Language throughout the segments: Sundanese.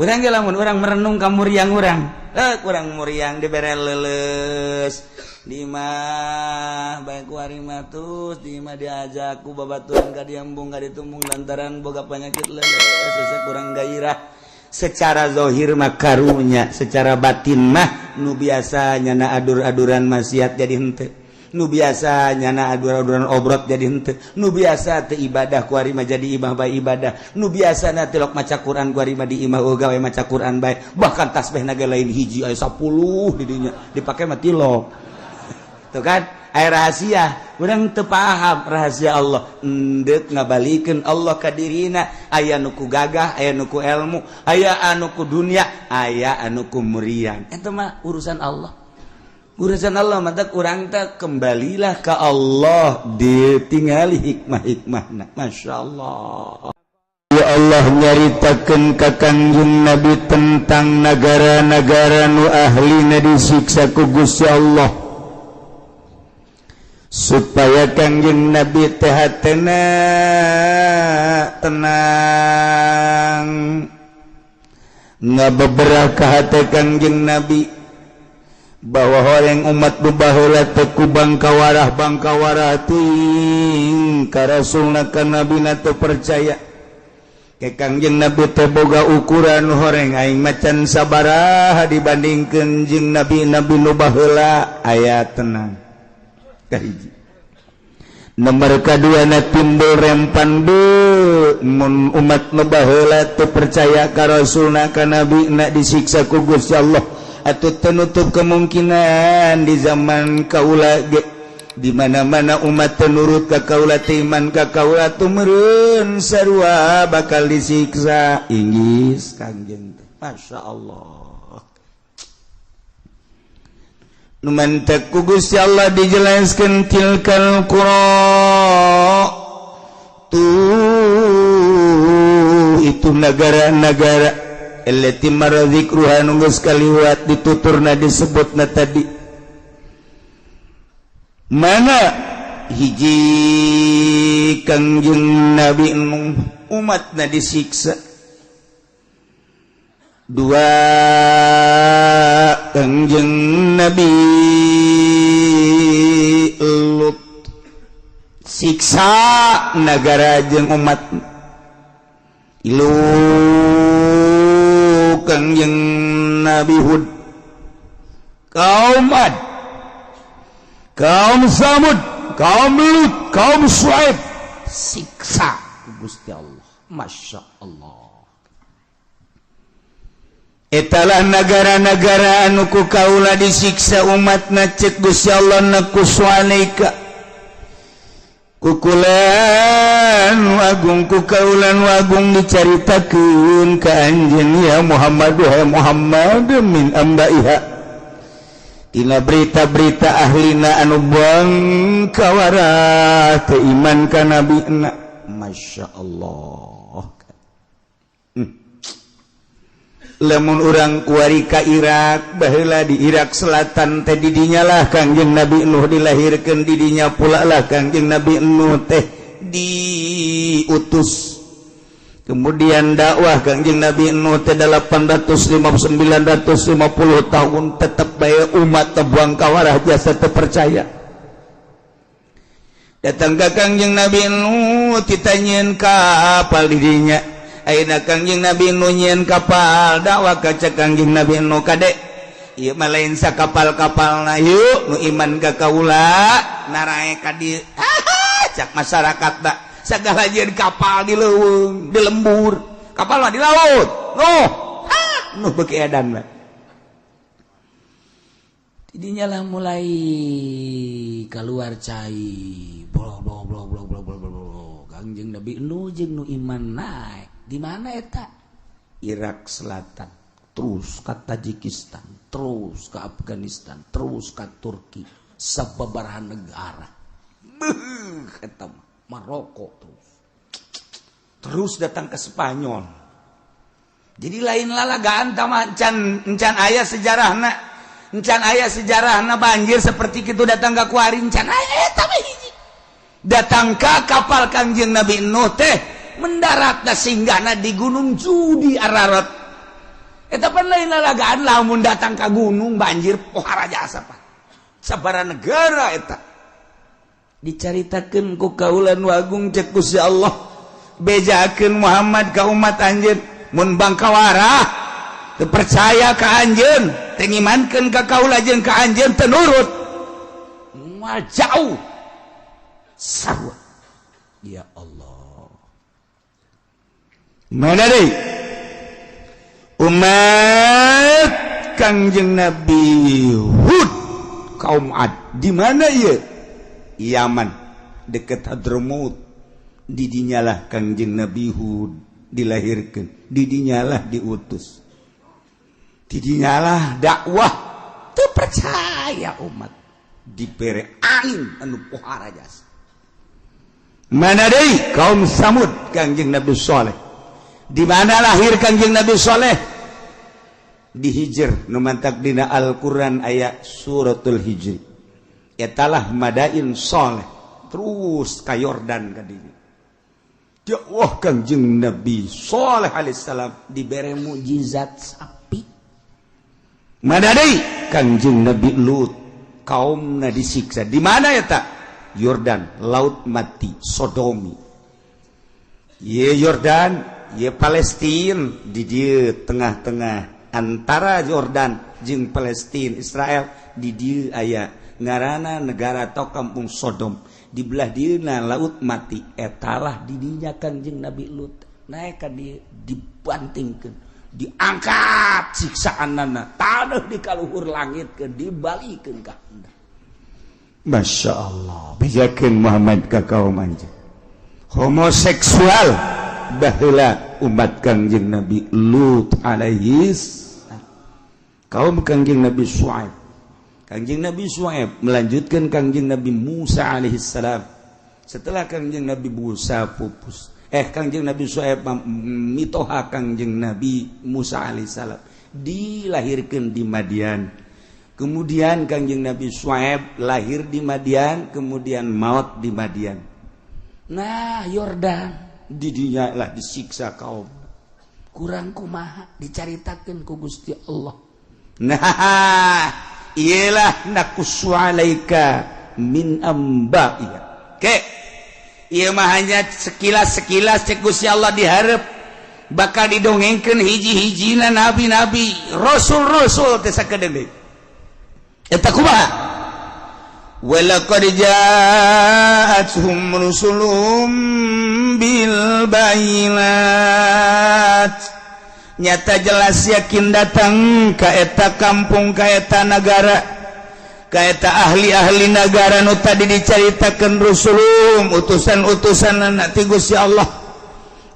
Urang ge lamun urang merenung ka muriang urang, eh, kurang muriang dibere leuleus di imah bae kuari mah, terus di imah diajak ku babaturan ka diembung ka ditumbung lantaran boga penyakit leuleus, hese kurang gairah. Secara zohir mah karunya, secara batin mah nu biasa nyana adur-aduran maksiat jadi henteu, nu biasa nyana adur-aduran obrot jadi henteu, nu biasa teu ibadah kuari mah jadi imah bae ibadah, nu biasa na tilok maca Quran kuari mah di imah gawe maca Quran bae, bahkan tasbih naga lain hiji, aya 10 di dinya dipake mah tilok. Tuh kan aya rahasia, urang teu paham rahasia Allah. Endek ngabalikeun Allah ka dirina, aya nu ku gagah, aya nu ku ilmu, aya anu ku dunia, aya anu ku muriang. Eta mah urusan Allah, urusan Allah. Mata kurang tak kembalilah ke Allah, ditinggali hikmah-hikmah. Masya Allah. Ya Allah nyaritakeun ka Kangjeng Nabi tentang negara-negara nu ahlina disiksa ku Gusti Allah, supaya Kangjeng Nabi teh hatena tenang, ngabeberapa hate Kangjeng Nabi bahwa horeng umat nu baheula teh ku bangkawarah bangkawarah ting ka rasulna, ka nabina teu percaya. Ke Kangjeng Nabi teh boga ukuran, horeng aing macan sabaraha dibandingkeun jeung nabi-nabi nu baheula. Aya tenang kahiji. Nomor kadua na timbul rempan de mun umat nu baheula teu percaya ka rasulna, ka nabi na, disiksa ku Gusti Allah, atau tenutup kemungkinan di zaman kaula ge di mana-mana umat tenurut ka kaula, iman ka kaula, tumurun sarua bakal disiksa. Inggis Kangjeng teh, Masya Allah. Nu mantak ku Gusti Allah dijelaskan tilkal qura tuh, itu negara-negara allati marra dzikruha, nu geus kaliwat dituturna, disebutna tadi. Mana hiji, Kangjeng Nabi Nuh, umatna disiksa. Dua, Kangjeng Nabi Lut, siksa negara jeung umat. Ilu, Kangjeng Nabi Hud, kaum Ad, kaum Samud, kaum Lut, kaum Suaib, siksa Gusti Allah. Masya Allah. Etalah negara-negara anu ku kaula disiksa umatna. Cek Gusti Allah, naqussu alaika, kukulan agung, ku kaulan agung dicaritakeun ka anjeun ya Muhammad, wahai Muhammad, min ambaiha, tina berita-berita ahlina anu bangkawarah teu iman ka nabina. Masya Allah. Lamun urang kuari ka Irak baheula, di Irak Selatan teh didinya lah Kangjeng Nabi Nuh dilahirkeun, didinya pula lah Kangjeng Nabi Nuh teh diutus. Kemudian dakwah Kangjeng Nabi Nuh teh 850 950 tahun, tetep bae umat tebuang kawarah jasa terpercaya. Datang ke Kangjeng Nabi Nuh, ditanyain kapal didinya. Ayeuna Kangjeng Nabi Nuh nyieun kapal dakwah. Kaca Kangjeng Nabi Nuh, "Kade, ieu mah lain sakapal-kapalna, yuk nu iman ka kaula narae ka dieu." Cak masyarakat da sagala jieun kapal di leuweung, di lembur, kapal mah di laut. Nuh, Nuh beuki edan mah. Tidinya lah mulai keluar cai, blok blok blok blok blok blok blok. Kangjeng Nabi Nuh jeung nu iman naik di mana eta? Irak Selatan, terus ke Tajikistan, terus ke Afghanistan, terus ke Turki, sababaraha negara. Beuh, eta mah Maroko, terus terus datang ke Spanyol. Jadi lain lalagaan mah, encan encan aya sejarahna, encan aya sejarahna banjir seperti itu datang ke kuari, encan aya. Eta mah hiji datang ke kapal Kangjeng Nabi Nuh teh mendarat singgahna di Gunung Judi, Ararat. Eta pan lain lalagaan, lamun datang ka gunung banjir pohara jasa, Pak. Sabara negara eta dicaritakeun ku kaula nu agung. Cek Gusti Allah, bejakeun Muhammad ka umat anjeun, mun bangkawarah teu percaya ka anjeun, teu ngimankeun ka kaula jeung ka anjeun, teu nurut, moal jauh sarua. Ya Allah, Mana deui? Umat Kangjeng Nabi Hud, kaum Ad. Di mana ieu? Yaman, deket Hadramaut. Didinyalah Kangjeng Nabi Hud dilahirkan, didinyalah diutus, didinyalah dakwah. Teu percaya umat, dibere angin anu pohara jasa. Mana deui? Kaum Samud, Kangjeng Nabi Soleh. Di mana lahir Kangjeng Nabi Soleh? Di Hijr, nu mantak dina Al-Qur'an aya Suratul Hijri. Etalah Madain Soleh. Terus ka Yordan ka dinya. Dakwah Kangjeng Nabi Soleh alaihissalam, dibere mukjizat sapi. Mana deui? Kangjeng Nabi Lut, kaumna disiksa. Di mana eta? Yordan, Laut Mati, Sodomi. Ye Yordan, ye Palestina. Di dieu tengah-tengah antara Yordan jeung Palestina, Israel, di dieu aya ngarana negara atau kampung Sodom. Di belah dieuna Laut Mati. Etalah didinya Kangjeng Nabi Lut naik ka dieu, dibantingkeun, diangkat siksaanana taneuh di kaluhur langit ke dibalikeun ka handap. Masya Allah, bejakeun Muhammad ka kaum anjeun, homoseksual baheula umat Kangjeng Nabi Lut alaihi, kaum Kangjeng Nabi Syuaib. Kangjeng Nabi Syuaib melanjutkan Kangjeng Nabi Musa alaihissalam. Setelah Kangjeng Nabi Musa pupus, Kangjeng Nabi Syuaib mitoha Kangjeng Nabi Musa alaihissalam, dilahirkan di Madian. Kemudian Kangjeng Nabi Syuaib lahir di Madian, kemudian maut di Madian. Nah, Yordan, didinya lah disiksa kaum. Kurang kumaha dicaritakeun ku Gusti Allah? Nah, iyalah, naqussu alaika min amba'iha. Oke, ieu mah hanya sekilas-sekilas. Cek Gusti Allah, diharap bakal didongengkeun hiji-hijina nabi-nabi, rasul-rasul teh sakedeung deui. Eta kumaha? Walaqad ja'atuhum rusuluhum bil bayinat. Nyata jelas yakin datang ka eta kampung, ka eta nagara, ka eta ahli-ahli nagara nu tadi dicaritakeun, rusulum, utusan-utusan ti Gusti Allah.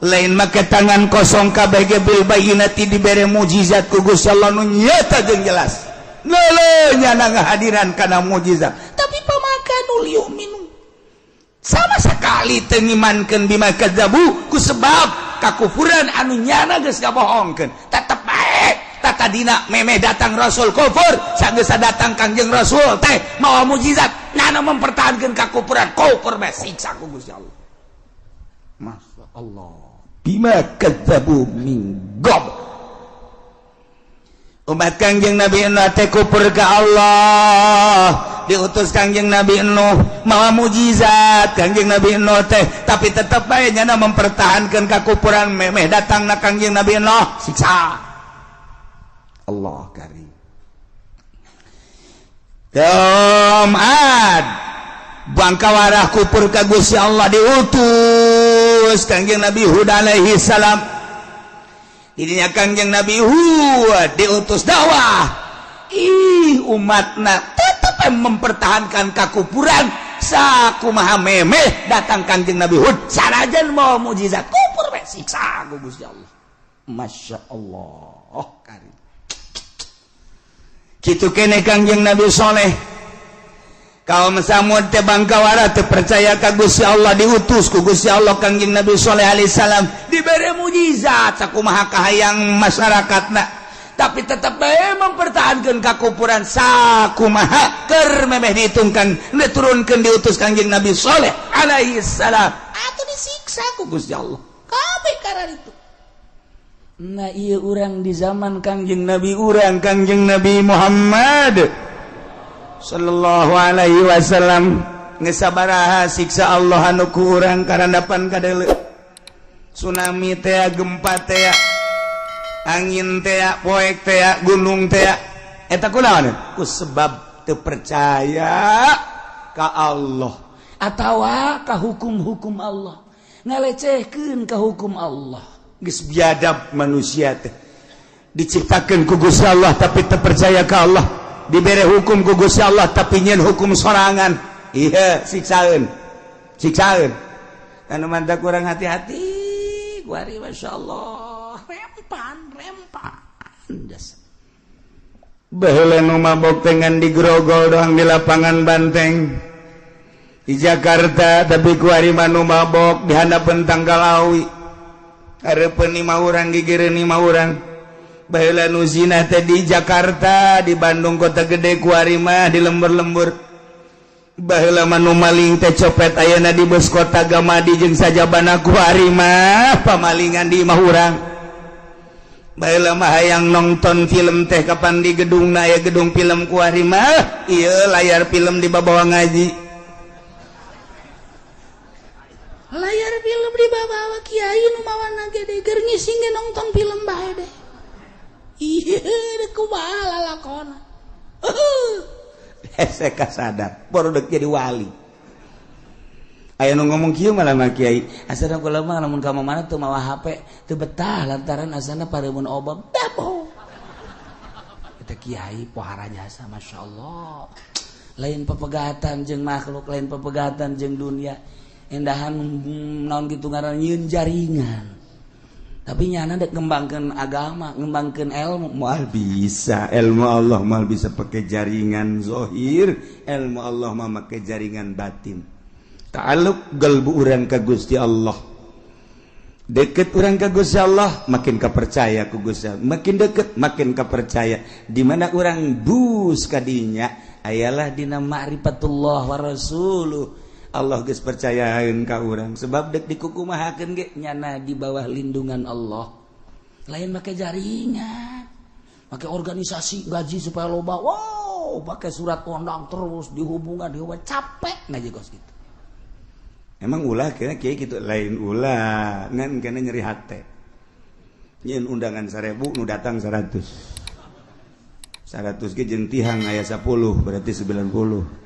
Lain make tangan kosong kabeh ge, bil bayinati, dibere mukjizat ku Gusti Allah nu nyata jeung jelas. Lele nyana ngahadiran kana mukjizat, tapi fama kanu liyu'minu, sama sekali teu ngimankeun, bima kadzabu, ku sebab kakufuran anu nyana geus ngabohongkeun. Tetep bae tatadina memeh datang rasul kufur, sanggeus datang Kangjeng Rasul teh mawa mukjizat, nyana mempertahankeun kakufuran, kufur bae, siksa ku Gusti Allah. Masya Allah, bima kadzabu min qabl. Umat Kangjeng Nabi Nuh teh kufur ka Allah. Diutus Kangjeng Nabi Nuh mawa mukjizat Kangjeng Nabi Nuh teh, tapi tetep bae nyana mempertahankan kakufuran. Memeh datang na Kangjeng Nabi Nuh, siksa. Allah karim. Kaum Ad, bangkawarah kufur ka Gusti Allah. Diutus Kangjeng Nabi Hud alaihi salam. Ininya Kangjeng Nabi Hud diutus dakwah, ih, umatna tetap mempertahankan kakufuran. Sakumaha memeh datang Kangjeng Nabi Hud sanajan mau mukjizat, kufur bae, siksa ku Gusti Allah. Masya Allah karim. Kitu kene Kangjeng Nabi Soleh. Kaum Samud teh bangkawara teu percaya ka Gusti Allah. Diutus ku Gusti Allah Kangjeng Nabi Soleh alaihissalam, dibere mukjizat sakumaha kahayang masyarakatna, tapi tetap bae mempertahankan kakufuran. Sakumaha keur memeh dihitungkan, diturunkeun, diutus Kangjeng Nabi Soleh alaihi salam, atuh disiksa ku Gusti Allah kabeh karena itu. Nah, iya, urang di zaman Kangjeng Nabi urang, Kangjeng Nabi Muhammad Sallallahu Alaihi Wasallam, geus sabaraha siksa Allah anu ku urang karandapan kadele? Tsunami teh, gempa teh, angin teh, poek teh, gunung teh, eta kunaon? Ku sebab teu percaya ka Allah atawa ka hukum-hukum Allah, ngalecehkeun ka hukum Allah. Geus biadab manusia teh. Diciptakeun ku Gusti Allah, tapi teu percaya ka Allah. Dibere hukum ku Gusti Allah, tapi nyen hukum sorangan. Iya, siksaeun, siksaeun. Anu mantap, kurang hati-hati. Kuari Masya Allah, rempan rempan jasa. Baheula nu mabok dengan digrogol doang di Lapangan Banteng di Jakarta, tapi kuari mah nu mabok di handapeun tangkal awi, hareupeun lima urang, gigireun lima urang. Baheula nu zina teh di Jakarta, di Bandung, kota gede, kuari mah di lembur-lembur. Baheula mah nu maling teh copet ayeuna di bus kota Gamadi jeung sajabana, kuari mah pamalingan di imah urang. Baheula mah hayang nonton film teh kapan di gedung na aya gedung film, kuari mah ieu layar film di bawah ngaji. Layar film di bawah, kiai nu mawana gede keur ngising ge nonton film bae deh. Iya, kumaha lalakona? Hese kasadar baru dek jadi wali. Aya nu ngomong kieu malah mah, "Kiai, asana kula mah lamun ka mana teu mawa HP teu betah, lantaran asana pareumeun obab." Dabo eta kiai pohara jasa, Masya Allah. Lain pepegatan jeung makhluk, lain pepegatan jeung dunia, endahan naon gitu ngaran, nyieun jaringan, tapi nyana dek ngembangkeun agama, ngembangkeun ilmu. Moal bisa ilmu Allah, moal bisa pakai jaringan zohir. Ilmu Allah mah make jaringan batin, ta'alluq galbu urang ka Gusti Allah. Deket urang ka Gusti Allah, makin kepercaya ku Gusti Allah, makin deket makin kepercaya. Di mana urang bus kadinya ayalah dina ma'rifatullah wa rasuluh. Allah geus percayaeun ka urang, sebab dek dikukumahakeun ge nyana di bawah lindungan Allah. Lain make jaringan, make organisasi, gaji supaya loba, wow, pakai surat undang terus dihubungan, dihubungan, capek ngaji kos gitu. Emang ulah kira kiai gitu? Lain ulah, ngan kena nyeri hate. Nyin undangan 1000, nu datang 100. 100 ge jeung tihang aya 10, berarti 90.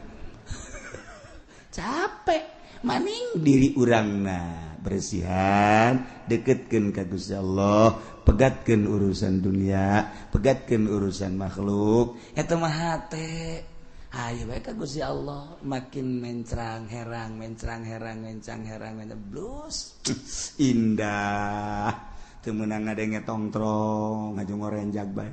Capek maning. Diri urangna bersihan, deketkeun ka Gusti Allah, pegatkeun urusan dunia, pegatkeun urusan makhluk. Eta mah hate. Ayo bae ka Gusti Allah, makin mencrang herang, mencrang herang, mencrang herang, mencrang blus. Indah. Teu meunang ngadenge tongtrong, ngaju ngorenjag bae.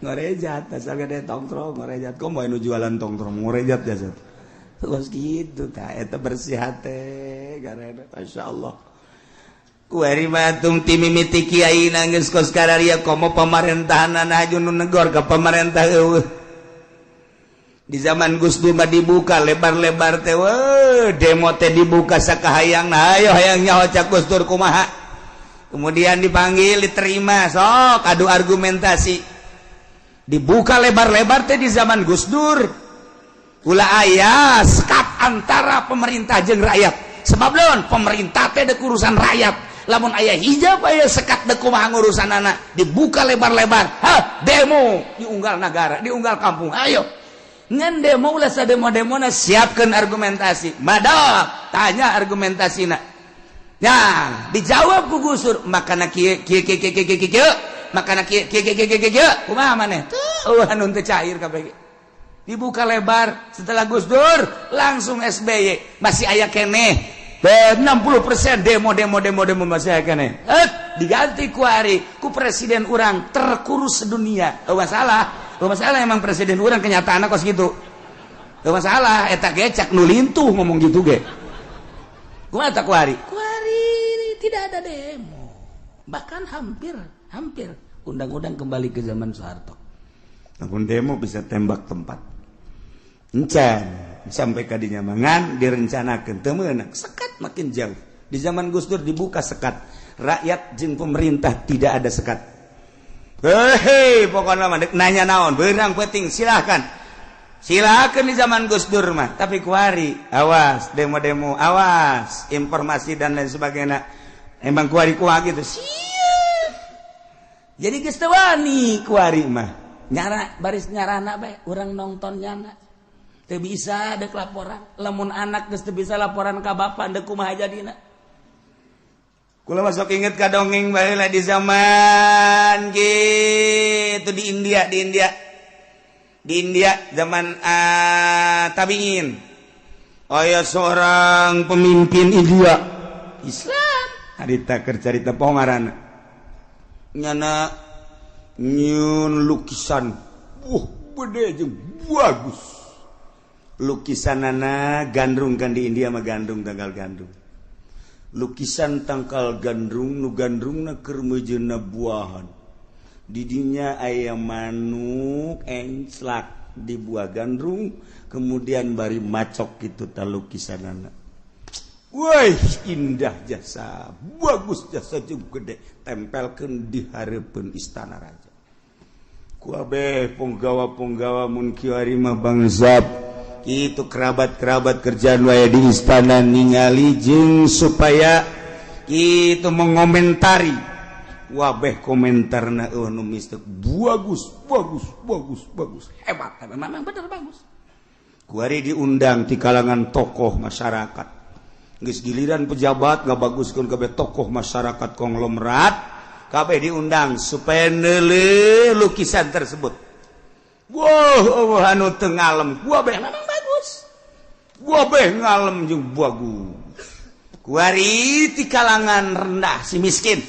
Ngorejat asal gede tongtrong, ngorejat. Kok mau nu jualan tongtrong ngorejat jasa terus gitu. Tah, eta bersih hate karena Masya Allah. Kuari matung ti mimiti kiai nangis kos kararia, komo pemerintahan aju nu negor ke pemerintah eueuh. Di zaman Gus Dur mah dibuka lebar-lebar teh, weh, demo teh dibuka sakahayang. Nah, ayo hayang nyaho cak Gus Dur kumaha. Kemudian dipanggil, diterima, sok adu argumentasi. Dibuka lebar-lebar teh di zaman Gus Dur, ulah aya sekat antara pemerintah jeung rakyat, sebab lawan pemerintah teh dek urusan rakyat. Lamun aya hijab, aya sekat, dek kumaha urusan anak. Dibuka lebar-lebar, ha, demo diunggal negara, diunggal kampung, ayo. Ngan demo ulah sademo-demona, siapkan argumentasi. Madap tanya argumentasina ya, dijawab ku Gus Dur, makana kieu kieu kieu kieu kieu kieu, makana kieu kieu kieu kieu kieu, kumaha maneh tuh? Anu teu cair kabeh. Dibuka lebar setelah Gus Dur, langsung SBY masih aya keneh 60% demo, demo, demo, demo, masih aya keneh. Eh, diganti ku ari ku presiden urang terkurus sedunia. Oh, masalah, oh, masalah. Emang presiden urang kenyataan kos gitu. Oh, masalah. Eta ge cak nu lintuh ngomong gitu ge. Kumaha tak kuari? Kuari tidak ada demo, bahkan hampir hampir undang-undang kembali ke zaman Soeharto. Lamun demo bisa tembak tempat. Encan. Sampai kadinya mangan direncanakan teu meunang, sekat makin jauh. Di zaman Gus Dur dibuka sekat, rakyat jeung pemerintah tidak ada sekat. Hehe, pokoknya mah nanya naon beurang penting silahkan, silakan di zaman Gus Dur mah. Tapi kuari awas demo-demo, awas informasi dan lain sebagainya. Emang kuari kuah gitu siap. Jadi geus teu wani kuari mah nyara baris nyarana bae urang nonton nyana teu bisa dek laporan. Lamun anak geus teu bisa laporan ka bapak, deuk kumaha jadina? Kula masuk inget ka dongeng baheula di zaman gitu di India, di India, di India zaman tabiin. Oh ya, seorang pemimpin India Islam harita keur carita poho ngaranna, nyana nyieun lukisan gede jeung bagus lukisanana gandrung. Kan di India mah gandrung, tangkal gandrung, lukisan tangkal gandrung nu gandrungna keur meujeuhna buahan. Didinya aya manuk enclak di buah gandrung, kemudian bari macok gitu ta lukisanana. Woi, indah jasa, bagus jasa jeung gede, tempelkeun di hareupeun istana raja. Ku kabeh punggawa-punggawa mun kiwari mah bangsap itu kerabat-kerabat kerjaan wae di istana ningali jeung supaya itu mengomentari. Wabeh komentarna eueuh nu mistek, bagus, bagus, bagus, bagus, hebat. Memang bener bagus. Kuari diundang di kalangan tokoh masyarakat. Geus giliran pejabat ngabaguskeun, kabeh tokoh masyarakat, konglomerat kabeh diundang supaya neuleuh lukisan tersebut. Wow, anu teu ngalem kabeh memang bagus, kabeh ngalem jeung bagus. Kuari ti kalangan rendah, si miskin,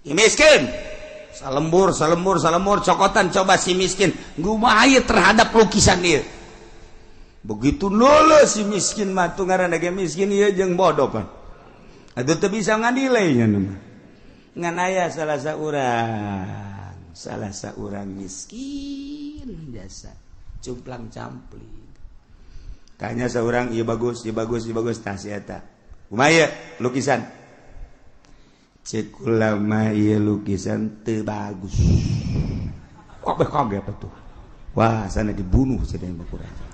si miskin salembur, salembur, salembur cokotan. Coba si miskin kumaha terhadap lukisan dia? Begitu nolo si miskin mah tuh, ngaranna ge miskin ieu jeung bodoh pan atuh, teu bisa ngadilai nya mah. Ngan aya salah saurang miskin jasa cumplang campling. Tanya seorang, iya bagus, iya bagus, iya bagus. Tah si eta kumaha ieu lukisan? Cek kula mah ieu lukisan teu bagus. Kabeh kaget tuh. Wah, sana dibunuh sedang berkurang.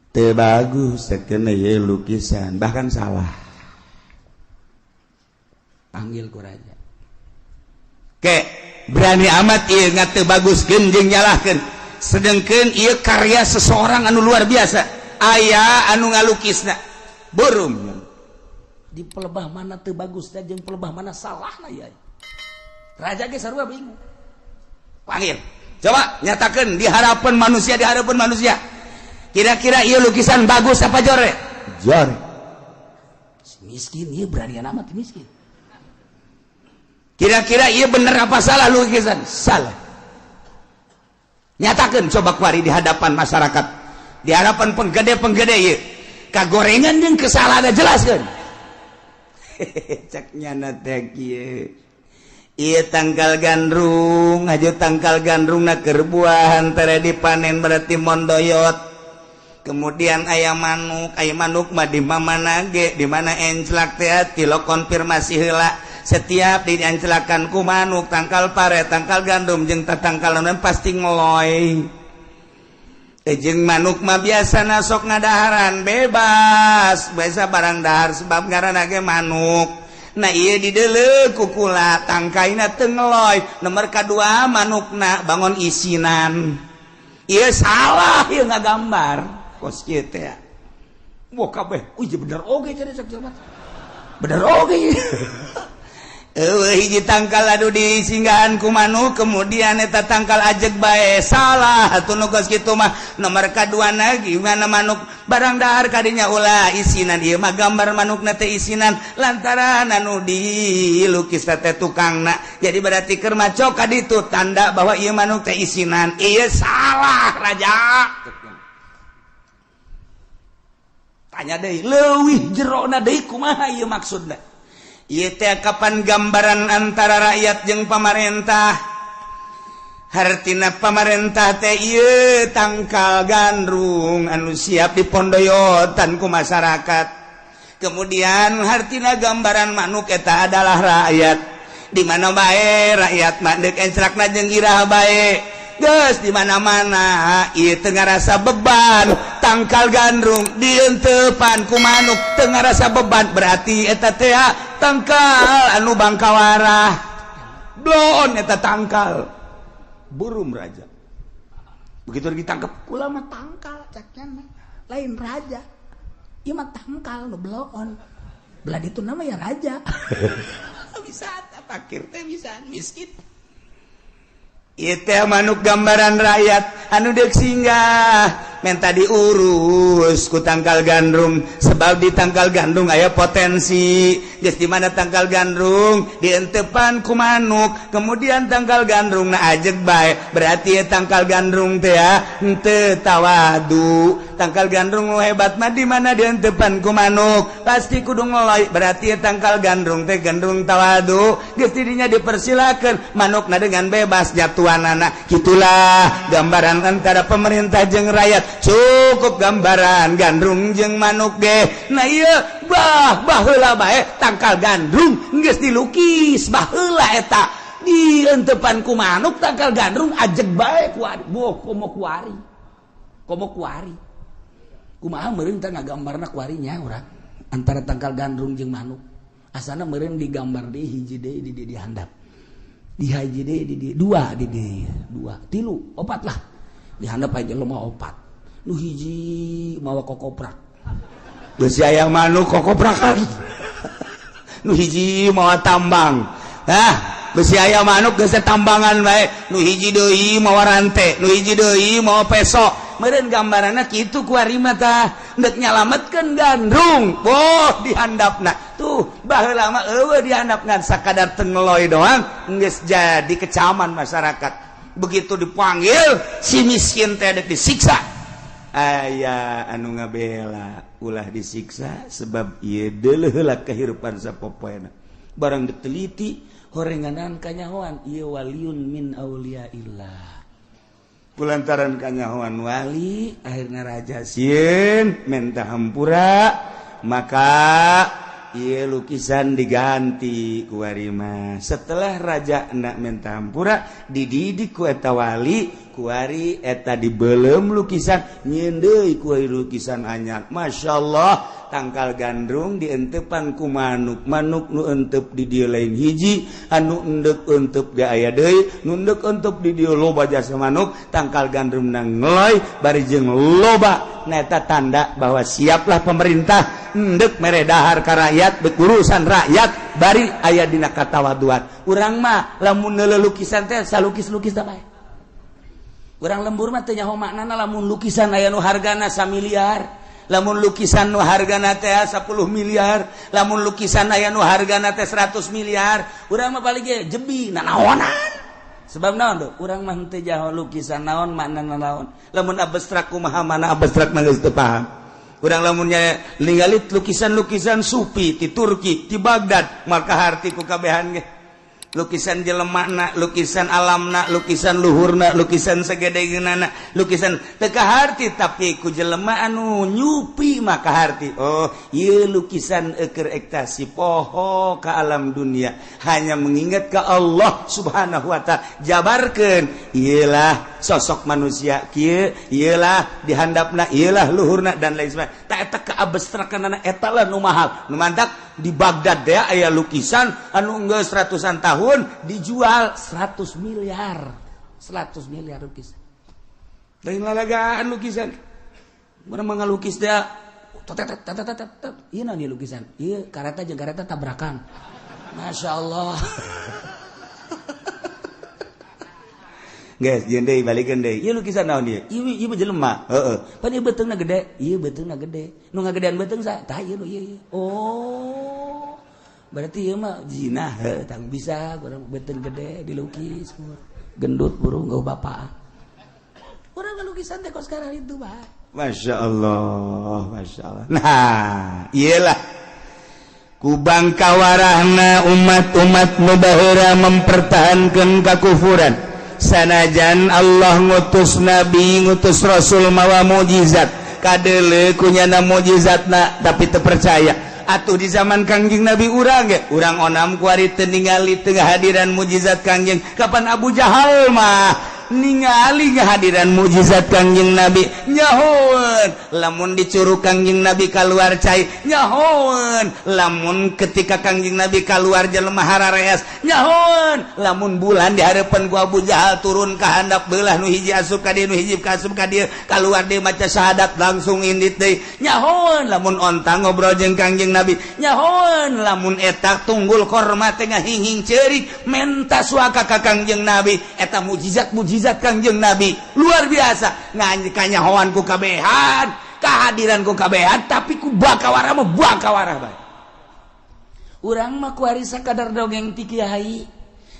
Teu bagus sakeuna ieu lukisan, bahkan salah. Panggil ku raja. Ke berani amat ieu ngateu baguskeun jeung nyalahkeun, sedangkan ieu karya seseorang anu luar biasa, aya anu ngalukisna burung. Di pelebah mana teu bagus dan jeung pelebah mana salah lah ya? Raja ge sarua bingung. Panggil, coba nyatakan di hadapan manusia, di hadapan manusia, kira-kira ieu lukisan bagus apa jore? Jore. Si miskin ieu berani amat miskin. Kira-kira ieu bener apa salah lukisan? Salah. Nyatakan coba kuari di hadapan masyarakat, di hadapan penggede-penggede ieu kagorengan jeung kesalahan, jelaskan. Cek nyana teh kieu, ieu tangkal gandrung aja, tangkal gandrung na keur buahan tere dipanen, berarti mondoyot. Kemudian aya manuk, aya manuk mah di mana ge, di mana enclak teh tilo konfirmasi heula. Setiap dianclakan ku manuk tangkal pare, tangkal gandum jeung tangkal pasti ngeloy. Jeung manuk mah biasa sok ngadaharan bebas, biasa barang dahar sebab ngaranna ge manuk. Nah, ieu dideuleu ku kula tangkaina teu ngeloy. Nomor kadua, manukna bangun isinan. Ieu salah ieu ngagambar kos kieu teh. Wah, kabeh, wih, bener oge jadi cek jelema. Bener oge. Eueuh hiji tangkal anu disinggahan ku manuk, kemudian eta tangkal ajeg bae, salah atuh nu kos kitu mah. Nomor kaduana gimana, manuk barang dahar kadinya ulah isinan. Ieu mah gambar manukna teh isinan lantaran anu dilukis teh tukangna, jadi berarti keur maco ka ditu tanda bahwa ieu manuk teh isinan. Ieu salah, raja. Tanya deui leuwih jerona deui, kumaha ieu maksudna? Ieu teh kapan gambaran antara rakyat jeung pamarentah? Hartina pamarentah teh ieu tangkal gandrung anu siap dipondoyotan ku masyarakat. Kemudian hartina gambaran manuk eta adalah rakyat. Di mana bae rakyat mah deuk encrakna jeung iraha bae. Geus di mana-mana ieu teu ngarasa beban tangkal gandrung dientepan ku manuk teu ngarasa beban, berarti eta teh tangkal anu bangkawarah. Bloon eta tangkal. Burung raja begitu ditangkap ulama tangkal caknya lain raja ieu mah tangkal nu bloon belah itu nama ya raja. Bisa fakir teh bisa miskin. Ieu teh manuk gambaran rakyat anu deuk singgah menta diurus ku tangkal gandrung, sebab di tangkal gandrung aya potensi. Geus di mana tangkal gandrung dientepan ku manuk, kemudian tangkal gandrung na ajeg bae, berarti ya tangkal gandrung teh ya henteu tawadu. Tangkal gandrung nu hebat mah di mana dientepan ku manuk pasti kudu ngeloy, berarti ya tangkal gandrung teh gandrung tawadu. Geus didinya dipersilakeun manukna dengan bebas jatuhanana. Gitulah gambaran antara pemerintah jeung rakyat. Cukup gambaran gandrung jeung manuk ge. Nah ieu bah baheula bae tangkal gandrung geus dilukis baheula eta dientepan ku manuk tangkal gandrung ajeg bae ku boh komo kuari komo kuari kumaha meureun teh ngagambarna kuarinya urang antara tangkal gandrung jeung manuk. Asana meureun digambar deui hiji deui di handap di hiji deui di dua di dua tilu opat lah di handap aja lemah opat. Nu hiji mawa kokoprak besi aya manuk kokoprakan, nu hiji mawa tambang, ah besi aya manuk geus tambangan bae, nu hiji deui mawa rante, nu hiji deui mawa peso. Meureun gambaranna kitu kuari mah tah deuk nyalametkeun gandrung boh di handapna tuh. Baheula mah eueuh di handap ngan sakadar tengeloy doang geus jadi kecaman masyarakat. Begitu dipanggil si miskin teh dek disiksa, aya anu ngabela ulah disiksa sebab ieu deuleuh heula kehidupan sapopoena. Barang diteliti horenganan kanyahoan ieu waliun min auliaillah. Kulantaran kanyahoan wali akhirna raja sieun menta hampura, maka ieu lukisan diganti ku warima. Setelah raja nak menta hampura dididik ku eta wali, kuari eta dibelem lukisan nyieun deui ku lukisan anyar. Masya Allah, tangkal gandrung dientepan ku manuk, manuk nu entep di dieu lain hiji anu endek entep ge aya deui nu endek entep di dieu loba jasa manuk. Tangkal gandrung na ngeloy bari jeung loba. Nah eta tanda bahwa siaplah pemerintah endek mere dahar ka rakyat, urusan rakyat bari aya dina katawaduan. Urang mah lamun neuleuh lukisan teh salukis-lukis teh bae. Urang lembur mah teu nyaho maknana. Lamun lukisan aya nu hargana samiliar, lamun lukisan nu hargana teh 10 miliar, lamun lukisan aya nu hargana teh 100 miliar, urang mah paling ge jebi nanaonan. Sebab naon tuh urang mah teu jaho lukisan naon maknana naon. Lamun abstrak kumaha mana abstrak mah geus teu paham urang. Lamunnya ningali lukisan-lukisan sufi di Turki, di Baghdad, maka harti ku kabehan ge lukisan jelemana, lukisan alamna, lukisan luhurna, lukisan sagedegeunana, lukisan teu kaharti. Tapi ku jelema anu nyupi maka harti, oh ieu lukisan eker ekstasi poho ka alam dunia, hanya mengingat ke Allah Subhanahu wa taala. Jabarkeun ieulah sosok manusia kieu, ieulah dihandapna, ieulah luhurna dan lain sebagainya. Tak eta keabstrakanana eta lah nu mahal. Nu mantak di Baghdad deh aya lukisan anu geus ratusan tahun dijual 100 miliar, 100 miliar lukisan. Lain lalagaan lukisan. Urang mah ngalukis teh tet tet tet tet tet. Ieu naon ieu lukisan? Ieu kareta jeung kareta tabrakan. Masya Allah. Guys, jeung deui balikeun deui. Ieu lukisan naon ieu? Ieu ieu jelema. Heeh. Pan ieu beuteungna gede, ieu beuteungna gede. Nu ngagedean beuteung sa? Tah ieu nu ieu ieu. Oh. Berarti ieu mah Jinah, heuh tang bisa urang beuteung gede dilukis. Gendut burung geuh bapak. Urang lukisan teh kos sekarang itu, Pak. Masya Allah, Masya Allah. Nah, iyalah kubang kawarahna umat-umat nu baheula mempertahankan kakufuran. Sanajan Allah ngutus nabi, ngutus rasul mawa mukjizat, kadeuleu ku nyana mukjizatna, tapi teu percaya. Atuh di zaman Kangjeng Nabi urang ge, urang onam kuari teu ningali, teu ngahadiran mukjizat Kangjeng. Kapan Abu Jahal mah ningali kehadiran mukjizat Kangjeng Nabi, nyahoeun lamun dicurug Kangjeng Nabi keluar cai, nyahoeun lamun ketika Kangjeng Nabi keluar jelema harareas, nyahoeun lamun bulan di hadapan ku Abu Jahal turun ka handap, belah nu hiji asup ka dieu, nu hiji ka asup ka dieu, keluar deui maca syahadat langsung indit deui, nyahoeun lamun onta ngobrol jeung Kangjeng Nabi, nyahoeun lamun eta tunggul korma teh ngahinghing ceurik menta suaka ka Kangjeng Nabi. Eta mukjizat mukjizat Kangjeng Nabi luar biasa, ngan kanyahoan ku kabehan, kehadiran ku kabehan, tapi ku bakawara mah bakawara bae. Urang mah kuari sakadar dongeng ti kiai.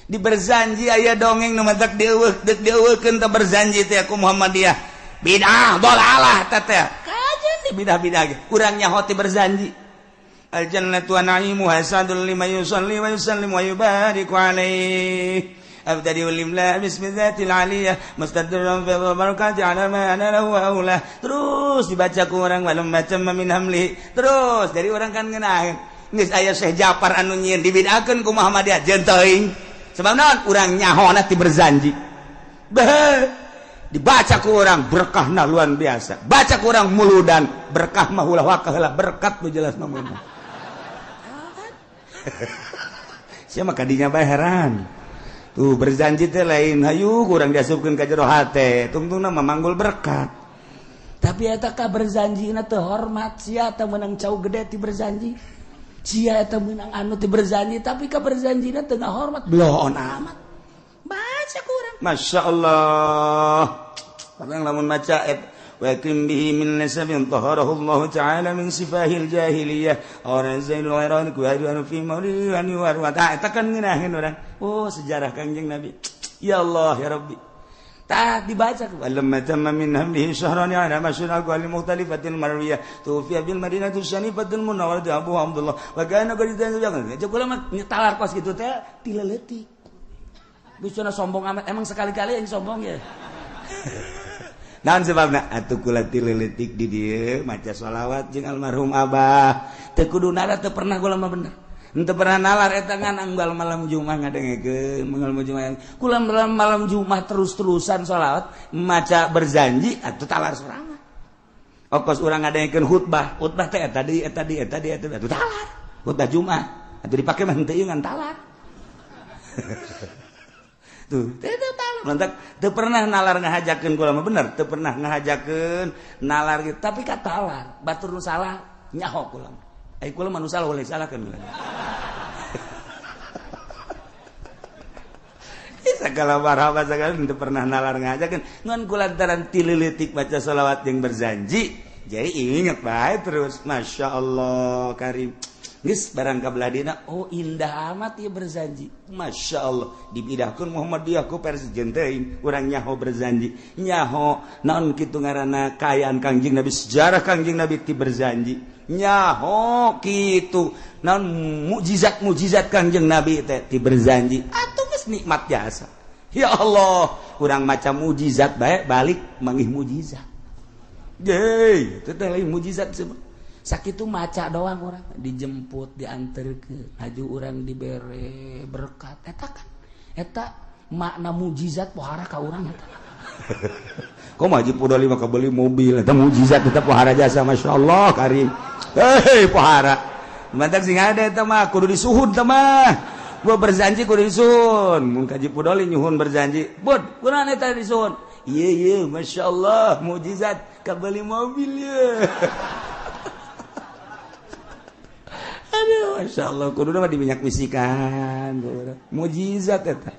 Di berzanji aya dongeng nu matak dieuweuh, deuk dieuweuhkeun teh berzanji teh ku Muhammadiyah, bidah dolalah teh teh kajen di bidah-bidah ge urang nyaho ti berzanji. Al jannatu wa na'imuha sadul liman yusalli wa yusallim wa yubariku alaihi. أبتدئ الإملاء باسم الذات العلية مستدرا في البركات على ما أنا له أولى. Terus dibaca ku orang walamma tamma min hamli, terus dari orang kan ngeunah geus aya Syekh Japar anu nyieun, dibid'ahkeun ku Muhammadiyah, jeung teuing sebab naon? Urang nyahona ti berzanji. Beh, dibaca ku orang berkahna luar biasa, baca ku orang muludan berkah mah ulah wakah lah, berkat nu jelas mah meunang. Sia mah kadinya bae heran. Tuh berzanji teh lain hayu kurang diasupkeun ka jero hate, tungtungna mah manggul berkat. Tapi eta ka berzanjina teu hormat. Sia eta meunang cau gede ti berzanji, sia eta meunang anu ti berzanji, tapi ka berzanjina teu ngahormat, bloon amat baca kurang. Masya Allah. Orang lamun maca et wa kim bihi min nasabin taharahu Allah ta'ala min sifahil jahiliyah orang zainul iran ku anu fi maulid anu wa ta eta kan ngeunaheun urang. Oh, sejarah Kangjeng Nabi, ya Allah ya Rabbi. Tah dibaca walamma tamma min hamlihi syahran ala masyhur aqwali mukhtalifatil marwiyah tufiya bil madinati syanifatil munawwarah Abu Abdullah wa kana qad Jeung kula mah talar kos kitu teh ti leutik. Bisa sombong amat, emang sekali-kali yang sombong ya. Naon sebabna? Atuh kula ti leutik di dieu maca sholawat jeung almarhum abah, teu kudu nalar, teu pernah kula mah, bener. Henteu pernah nalar eta, ngan anggal malam Jumat ngadengekeun, malam Jumat kula malam malam Jumat terus-terusan sholawat. Maca berzanji atuh talar sorangan. Okos urang ngadengekeun khutbah, khutbah teh eta deui, eta deui, eta deui, eta atuh talar. Khutbah Jumat atuh dipake mah henteu ngan talar. Tuh teu talar. Mantak teu pernah nalar ngahajakeun kula mah, bener, teu pernah ngahajakeun nalar gitu. Tapi ka talar batur nu salah nyaho kula mah. Ai kula mah nu salah boleh salahkeun kula. Segala marhaba segala teu pernah nalar ngahajakeun, ngan kulantaran ti leutik baca sholawat yang berzanji, jadi inget bae terus. Masya Allah karim. Geus barang ka belah dina, oh indah amat ya berzanji. Masya Allah, dibidahkeun Muhammadiyah ku versi teuing, urang nyaho berzanji, nyaho naon kitu ngaranna kaayaan Kangjeng Nabi, sejarah Kangjeng Nabi ti berzanji, nyaho kitu naon mukjizat mukjizat Kangjeng Nabi teh ti berzanji. Atuh geus nikmat jasa. Ya Allah, urang macam mukjizat bae balik manggih mukjizat. Yeay, itu teh lain mukjizat semua. Sakitu maca doang orang dijemput, diantar ke haju, orang dibere berkat, eta kan eta makna mukjizat pohara ka urang eta. Kok maju pudoli maka beli mobil, eta mukjizat tetap pohara jasa. Masya Allah karim. Hei, pohara mantap sing ada eta mah kudu disuhun. Teh mah gua berzanji kudu disuhun. Mun kaji pudoli nyuhun berzanji bud kunaon eta disuhun? Iya iya, Masya Allah, mukjizat kabeli mobil ya. Aduh, Masya Allah, kudu mah diminyak misikan mukjizat eta.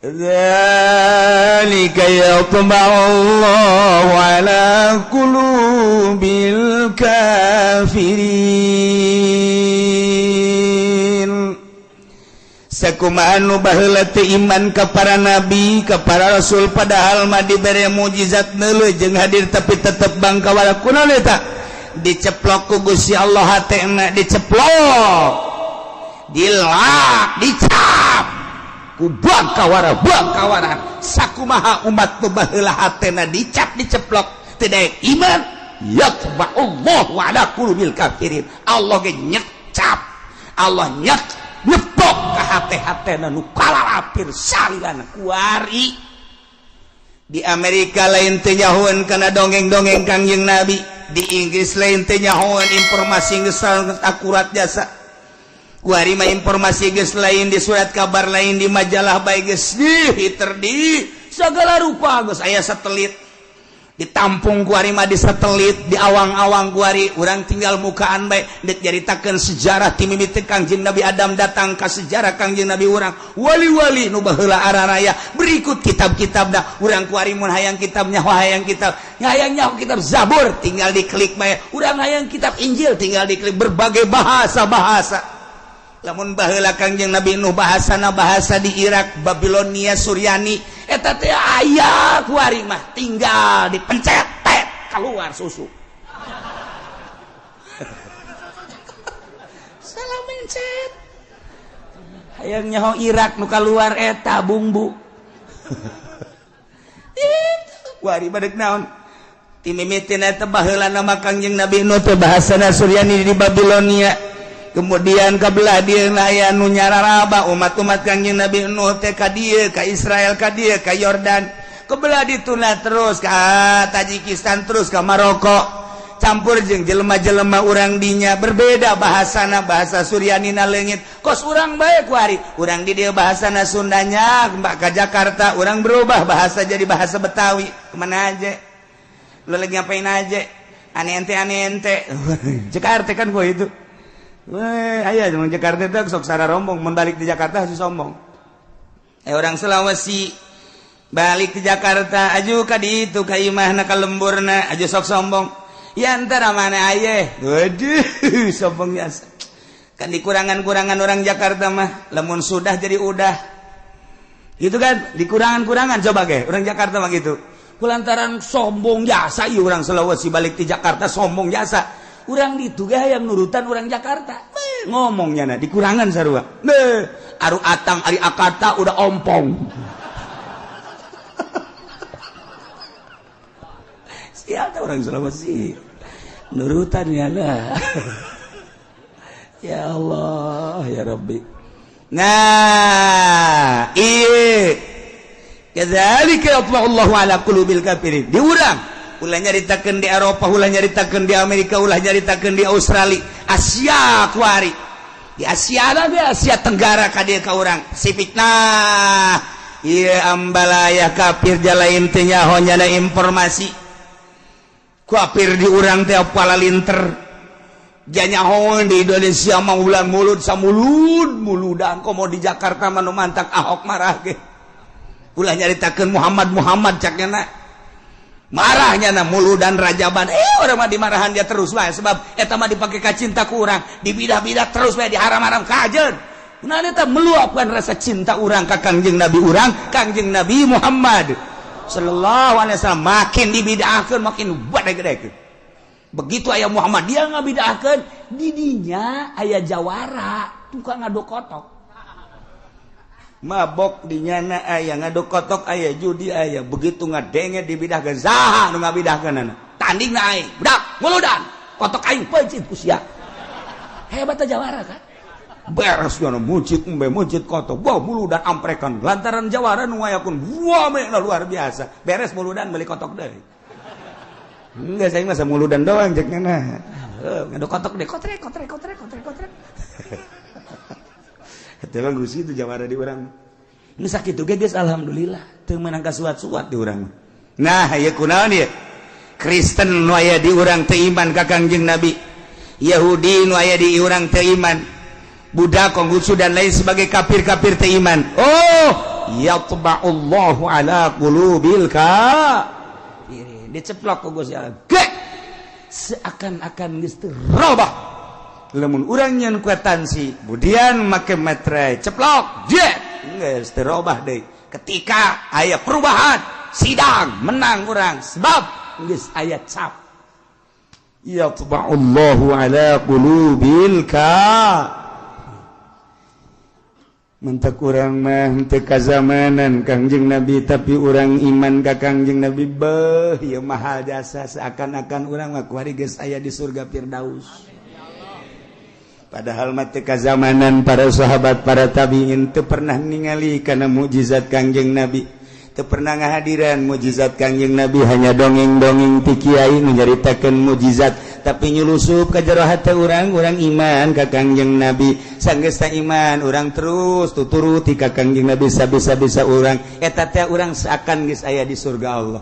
Dzalika yatba'u Allahu ala qulubil kafirin. Sakumaha nu baheula teu iman ka para nabi, ka para rasul, padahal mah dibere mukjizat neuleuh jeung hadir, tapi tetep bangkawala. Kunaon eta? Diceplok ku Gusti Allah hatena, diceplok, dilak, dicap. Ku bangkawara bangkawara sakumaha umat nu baheula hatena dicap diceplok teu daek iman, yatba'ullahu ala qulubil kafirin. Allah ge nyecap, Allah nyepok ka hate-hatena nu kalalapir salilana. Kuari di Amerika lain teu nyahoeun kana dongeng-dongeng Kangjeng Nabi, di Inggris lain teu nyahoeun, informasi geus akurat jasa. Kuari mah informasi geus lain di surat kabar, lain di majalah bae, geus di di segala rupa geus aya satelit ditampung. Kuari mah di satelit, di awang-awang. Kuari urang tinggal mukaan bae dek nyaritakeun sejarah ti mimiti Kangjeng Nabi Adam datang ka sejarah Kangjeng Nabi urang, wali-wali nu baheula araraya, berikut kitab-kitabna. Urang kuari mun hayang kitabnya, hayang kitab, hayang nyaho kitab Zabur, tinggal diklik bae. Urang hayang kitab Injil, tinggal diklik, berbagai bahasa-bahasa. Lamun baheula Kangjeng Nabi Nuh bahasana bahasa di Irak, Babilonia, Suryani eta teh aya. Kuari mah tinggal dipencet, tet, keluar susu. Salah mencet, hayang nyaho Irak, nu keluar eta bumbu itu. Kuari badek naon? Ti mimitina eta baheula nama Kangjeng Nabi Nuh teh bahasana Suryani di Babilonia. Kemudian kebelah dia aya nu nyararaba umat-umat Kangjeng Nabi Nuh teh ka dieu, ka Israel, ka dieu, ka Yordan, kebelah dituna terus ka Tajikistan, terus ka Maroko, campur jeung jelema-jelema urang dinya, berbeda bahasana, bahasa Suryanina leungit kos urang bae. Kuari urang di dieu bahasana Sundanya, mbak ka Jakarta urang berubah bahasa jadi bahasa Betawi. Kemana aja lu, lagi ngapain aja, aneh ente, aneh ente Jakarta kan gua itu. Weh, aya cuma Jakarta itu sok sara rombong, mun balik di Jakarta harus sombong. Eh, orang Sulawesi balik ke Jakarta aju ka ditu ka imahna, ka lemburna aju sok sombong. Ya antara mana aye? Waduh, sombong biasa. Kan dikurangan-kurangan orang Jakarta mah, lamun sudah jadi udah. Gitu kan, dikurangan-kurangan coba ge, orang Jakarta mah gitu. Kulantaran sombong jasa ieu orang Sulawesi balik di Jakarta sombong jasa. Urang ditu ge hayang nurutan orang Jakarta. Beh, ngomongnya nah dikurangan sarua. Beh, aru atang ari akata udah ompong. Siapa orang Sulawesi? Nurutan ya lah. Ya Allah, ya Rabbi. Nah, iya. Kadzalika yatba'ullahu ala qulubil kafirin. Di urang ulah nyaritakeun di Eropa, ulah nyaritakeun di Amerika, ulah nyaritakeun di Australia, Asia kuari. Di Asia di Asia Tenggara ka dieu ka urang Pasifik. Nah, ieu ambalaya kafir jalain teh nyaho nyana informasi. Kafir di urang teh palalinter. Janyaho di Indonesia mah ulah mulut samulud muludan, komo di Jakarta mah nu mantak Ahok marah ge. Ulah nyaritakeun Muhammad Muhammad cak nya marahnya na muludan rajaban. Eh, orang mah dimarahan dia terus bae, sebab eta mah dipake ka cinta ku urang, dibidah-bidah terus bae, diharam-haram kajeun. Nah, eta meluapkan rasa cinta urang ka Kangjeng Nabi urang, Kangjeng Nabi Muhammad sallallahu alaihi wasallam. Makin dibidahkeun makin gede-gede. Begitu aya Muhammad dia ngabidahkeun, didinya aya jawara tukang ngaduk kotok, mabok dinyana aya, ngaduk kotok aya, judi aya. Begitu ngadenge dibidahkeun, saha nu ngabidahkeunana, tanding na aing budak muludan kotok aing peuncit ku sia. Hebat jawara kan, beres yana muncit embe muncit kotok, wah, muludan amprekan lantaran jawara nu ngayakun wah meh luar biasa. Beres muludan beli kotok deui. Enggak, saya masa muludan doang cek nah ngaduk kotok deh, kotrek kotrek kotrek kotrek kotrek. Eta mah gusi itu jawara di urang. Nu sakitu ge geus alhamdulillah, teu meunang kasuat-suat di urang. Nah, ieu kunaon ieu? Kristen nu aya di urang teu iman ka Kangjeng Nabi. Yahudi nu aya di urang teu iman. Buddha, Konghucu dan lain sebagai kafir-kafir teu iman. Oh, yatba'ullahu ala qulubil kafirin. Diceplok ku Gusti Allah. Gek! Seakan-akan geus teu robah. Lamun urang nyeun kuitansi budian make meterai, ceplok je geus teu robah deui. Ketika aya perubahan sidang menang urang sebab geus aya cap yatba'ullahu ala qulubil ka. Mentak urang mah teu kazamanan Kangjeng Nabi, tapi urang iman ka Kangjeng Nabi. Beuh, ieu mahal jasa, seakan-akan urang mah kuari geus aya di surga Firdaus. Padahal mah teu kazamanan para sahabat, para tabiin, teu pernah ningali kana mukjizat Kangjeng Nabi, teu pernah ngahadiran mukjizat Kangjeng Nabi, hanya dongeng-dongeng ti kiai nyaritakeun mukjizat, tapi nyulusup ka jero hate urang, urang iman ka Kangjeng Nabi. Sanggeus iman, urang terus tuturuti ka Kangjeng Nabi sabisa-bisa urang. Eta teh urang seakan geus aya di surga Allah.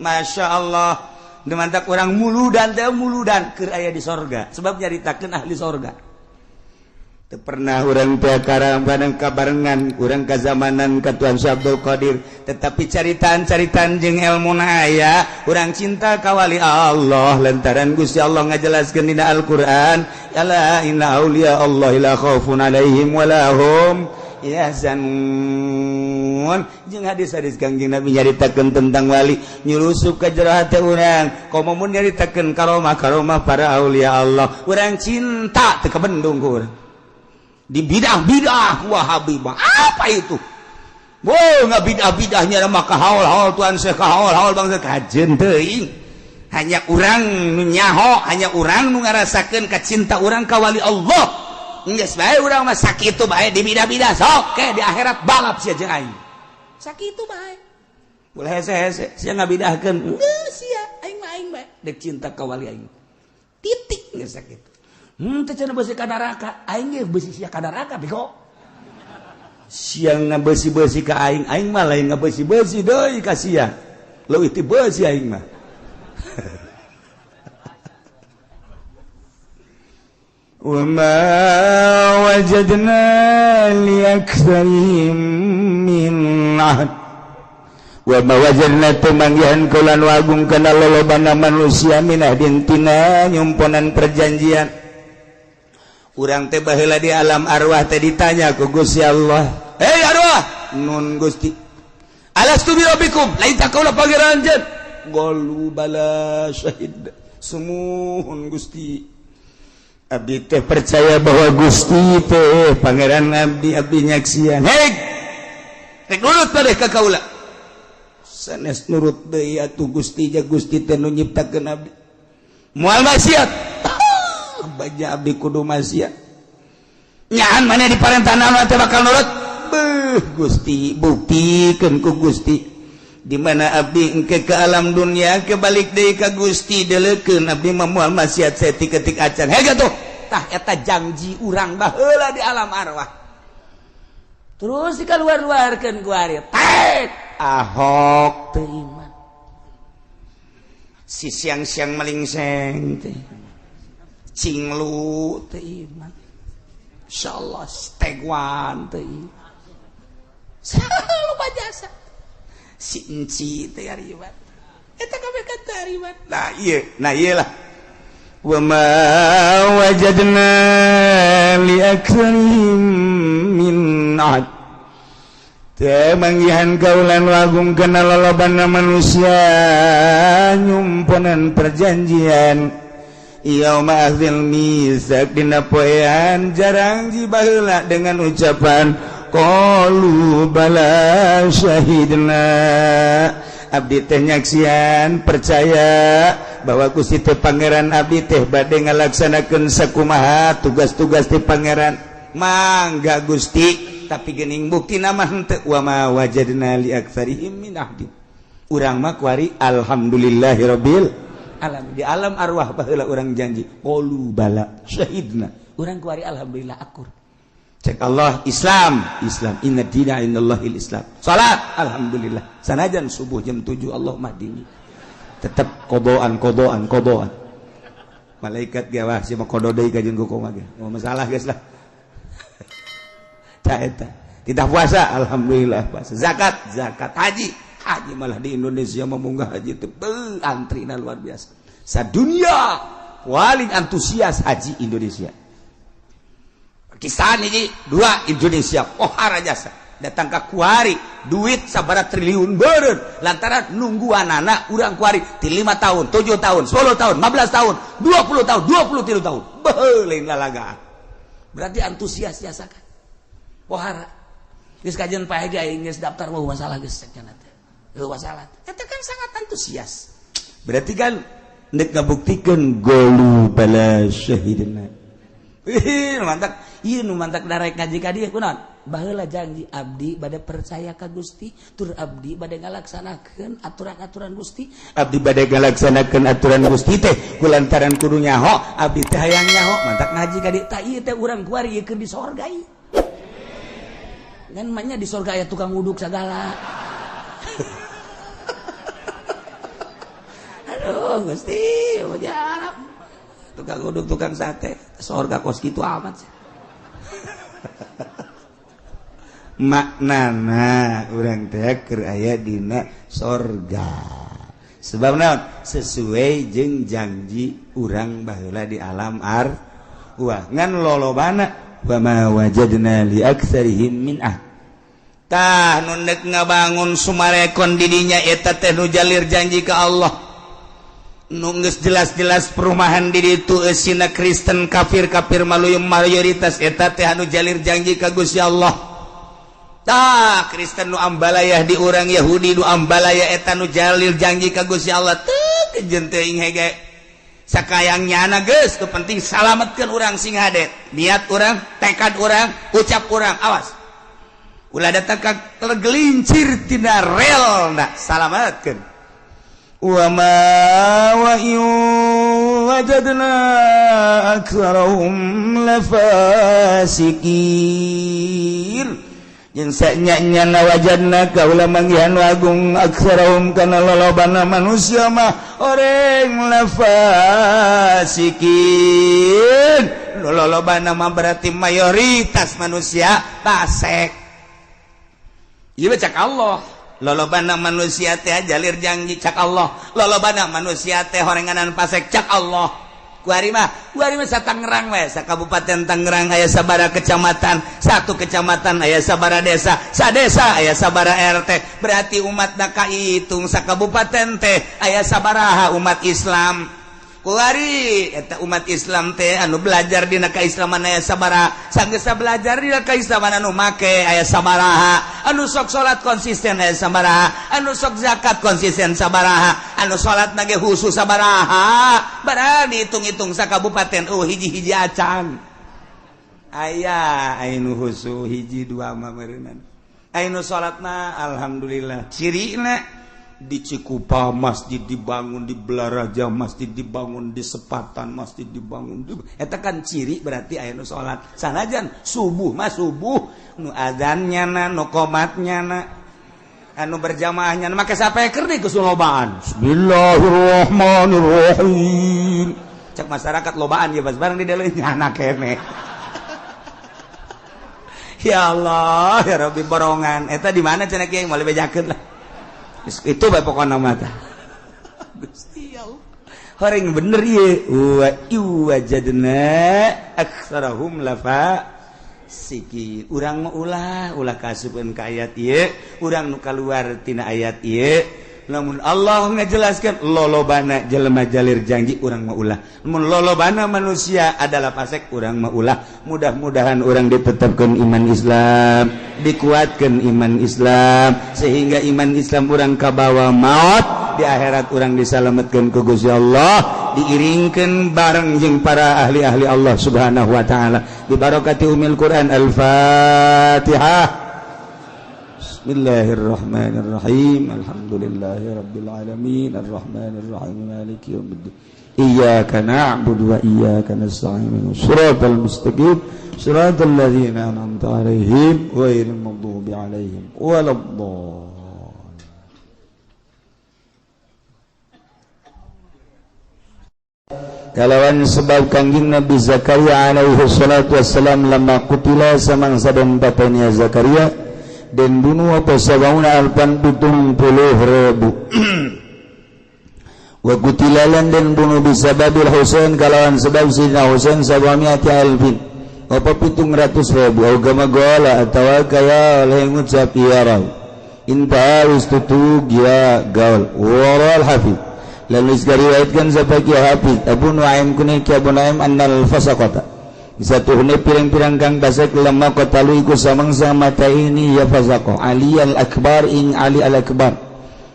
Masya Allah. Mantak urang muludan teh muludan keur aya di sorga, sebab nyaritakeun ahli sorga. Teu pernah urang teh karambanan kabarengan urang kazamanan ka Tuan Syekh Abdul Qadir, tetapi caritaan-caritaan jeung ilmu aya, urang cinta ka wali Allah lantaran Gusti Allah ngajelaskeun dina Al-Qur'an, ala inna auliya Allah la khaufun alaihim wala hum yahzanun, jeung hadis-hadis Kangjeng Nabi nyaritakeun tentang wali nyulusup ka jero hate urang. Komo mun nyaritakeun karomah-karomah para aulia Allah, urang cinta teu kabendung ku urang. Di bidah-bidah Wahabi apa itu? Wow, nggak bidah-bidahnya maka haul-haul Tuan Syekh, haul-haul bangsa kajen teuing. Hanya urang nu nyaho, hanya urang nu ngarasakeun kacinta urang ka wali Allah. Geus bae urang mah sakitu bae di bidah-bidah sok ke di akhirat balap sia jeung aing. Sakitu bae. Ulah hese-hese sia ngabidahkeun. Geus sia aing mah aing bae dek cinta ka wali aing. Titik geus sakitu. Teh cenah beusi ka neraka, aing ge beusi sia ka neraka bego. Siang ngabeusi-beusi ka aing, aing mah lain ngabeusi-beusi deui ka sia. Leuwih ti beusi aing mah. Wa ma wajadna li aktsarihim min ahd. Wa ma wajadna tumanggihan kula nu agung kana lolobana manusia min ahdin tina nyumponan perjanjian. Urang teh baheula di alam arwah teh ditanya ku Gusti Allah, "Hei arwah, nun Gusti, alastu bi rabbikum, lain tak kaula pangeran anjeun?" Qalu bala syahid. Sumuhun Gusti. Abdi teh percaya bahwa Gusti teh pangeran abdi, abdi nyaksian. Hei, rek nurut bade ka kaula. Sanes nurut deui atuh Gusti, ja Gusti teh nu nyiptakeun abdi. Moal maksiat. Baja abdi kudu maksiat. Nyahan mana di parentah teh bakal nurut. Beuh Gusti, buktikeun ku Gusti. Di mana abdi engke ke alam dunia kebalik deui ka Gusti, deleukeun abdi mah moal maksiat saeutik-eutik acan. Hege tuh. Tah eta janji urang baheula di alam arwah. Terus dikaluar-luarkeun ku ari. Tet Ahok teu iman. Si siang-siang melingseng teh. Cinglu teu iman. Insyaallah stegwan teu iman. Lupa jasa. Si enci teh ari iman. Eta kabeh kan teu ari iman. Nah ieu, nah ieu lah. Wa ma wajadna li aktsarihim min ahad. Teu manggihan kaulan lagung kana lolobana manusia nyumponan perjanjian. Yauma akhdzil mitsaq dina poean jarang jibaheula dengan ucapan qalu bala syahidna. Abdi teh nyaksian percaya bahwa Gusti teh pangeran abdi teh bade ngalaksanakeun sakumaha tugas-tugas ti pangeran. Mangga Gusti, tapi geuning bukti nama henteu. Wa ma wajadna li aktsarihim min ahdi. Urang mah kuari alhamdulillahirabbil alam. Di alam arwah baheula urang janji qalu bala syahidna. Urang kuari alhamdulillah akur. Cek Allah Islam, Islam inna dina indallahil Islam. Salat alhamdulillah. Sanajan subuh jam 7 Allah mahdini. Tetap kodoan kodoan kodoan. Malaikat ge wah si mah kodo deui ka jeung kumaha ge. Mau masalah geus lah. Tah eta. Tidak puasa alhamdulillah puasa. Zakat, zakat, haji. Haji malah di Indonesia memunggah haji itu antrina luar biasa. Sadunia paling antusias haji Indonesia. Pakistan ini dua Indonesia pohara jasa datang ke kuari duit sabara triliun beureun lantaran nungguan anak urang kuari di 5 tahun, 7 tahun, 10 tahun, 15 tahun, 20 tahun, 23 tahun. Beuh lain lalagaan. Berarti antusias jasa kan. Pohara. Geus kajian pae ge aing geus daftar mah masalah geus cenah teh. Heuh masalah. Eta kan sangat antusias. Berarti kan nek ngabuktikeun golu bala syahidna. Ih, mantak, ieu nu mantak darek ngaji ka dieu kunaon? Baheula janji abdi bade percaya ka Gusti, tur abdi bade ngalaksanakeun aturan-aturan Gusti. Abdi bade ngalaksanakeun aturan Gusti teh kulantaran kudu nyaho, abdi teh hayang nyaho, mantak ngaji ka dieu. Tah ieu teh urang kuari ieu keur di sorga ieu. Ngan mah nya di sorga aya tukang uduk sagala. Aduh Gusti, ujar tukang uduk tukang sate, sorga kos kitu amat sih. Maknana urang teh keur aya dina sorga. Sebab naon? Sesuai jeung janji urang baheula di alam arwah. Ngan lolobana wa ma wajadna li aktsarihim min ah. Tah nu neuk ngabangun Sumarekon di dinya eta teh nu jalir janji ka Allah. Nu geus jelas-jelas perumahan di ditu eusina Kristen kafir-kafir maluyum mayoritas eta teh anu jalir janji ka Gusti Allah. Tah Kristen nu ambalayah di urang Yahudi nu ambalaya eta nu jalir janji ka Gusti Allah teu kejeun teuing hege. Sakayang nyana geus nu penting salametkeun urang sing hade. Niat urang, tekad urang, ucap urang, awas. Ulah datang ka tergelincir tina relna, salametkeun. Wa ma wa wajadna aktsarahum lafasikin. Jeung sanya-nyana wajadna kaula manggihan agung aktsarahum kana lolobana manusia mah oreng lafasikin. Lolobana mah berarti mayoritas manusia fasik. Ieu cak Allah. Lolobana manusia teh jalir janji cak Allah. Lolobana manusia teh horenganan fasik cak Allah. Kuari mah sa Tangerang we, sa Kabupaten Tangerang aya sabara kecamatan, satu kecamatan aya sabara desa, sa desa aya sabara RT. Berarti umat na kahitung sa kabupaten teh aya sabaraha umat Islam. Kuari eta umat Islam teh anu belajar dina kaislaman aya sabaraha, sanggeus belajar dina kaislaman anu make aya sabaraha, anu sok salat konsisten aya sabaraha, anu sok zakat konsisten sabaraha, anu salat nage khusus sabaraha. Barang dihitung-hitung sa kabupaten oh hiji-hiji acan. Aya anu khusus hiji dua mah meureunana. Anu salat mah alhamdulillah cirina di Cikupa masjid dibangun, di Belaraja masjid dibangun, di Sepatan masjid dibangun. Eta kan ciri berarti aya nu salat. Sanajan subuh mah subuh nu adzannya na, nu qomatnya na, anu berjamaahnya na, make sapeker di kesulobaan. Bismillahirrahmanirrahim. Cek masyarakat lobaan ya pas bareng di dalam nyana kene. Ya Allah, ya Rabbi borongan. Eta di mana cenah kiai moal bejakeun lah. Itu bae pokona mah tah. Gusti Allah. Horeng bener ieu. Wa wajadna aktsarahum lafa siki. Urang mah ulah kaasupeun ka ayat ieu, urang nu kaluar tina ayat ieu. Lamun Allah ngajelaskeun lolobana jelema jalir janji urang mah ulah. Lamun lolobana manusia adalah fasik urang mah ulah. Mudah-mudahan urang ditetapkeun iman Islam, dikuatkeun iman Islam sehingga iman Islam urang kabawa maut di akhirat urang disalametkeun ku Gusti Allah, diiringkeun bareng jeung para ahli-ahli Allah Subhanahu wa taala. Bi barakati umil Quran. Al-Fatihah. Bismillahirrahmanirrahim. Alhamdulillahirabbil alamin arrahmanirrahim maliki yaumiddin. Iyyaka na'budu wa iyyaka nasta'in. Shiratal mustaqim. Shiratal ladzina an'amta 'alaihim ghairil maghdubi 'alaihim waladdallin. Kalawan sebab Kangjeng Nabi Zakaria alaihi salatu wassalam lama kutila samangsa den papanya Zakaria dan bunuh apa sabauna alpan 70,000 wa kutilalan dan bunuh bisababil Husain kalawan sebab Sidna Husain sabamiati alfin apa 700,000 au gama gola atawa kaya oleh ngucap ya raw inta wis tutug ya gaul waral hafiz lalu riwayatkan sampai ki hafiz Abu Nuaim kuning ki Abu Nuaim annal fasaqata Satuhune pirang-pirang kang basek lemah qatalu iku samangsa mata ini ya fasaqah Ali al-Akbar ing Ali al-Akbar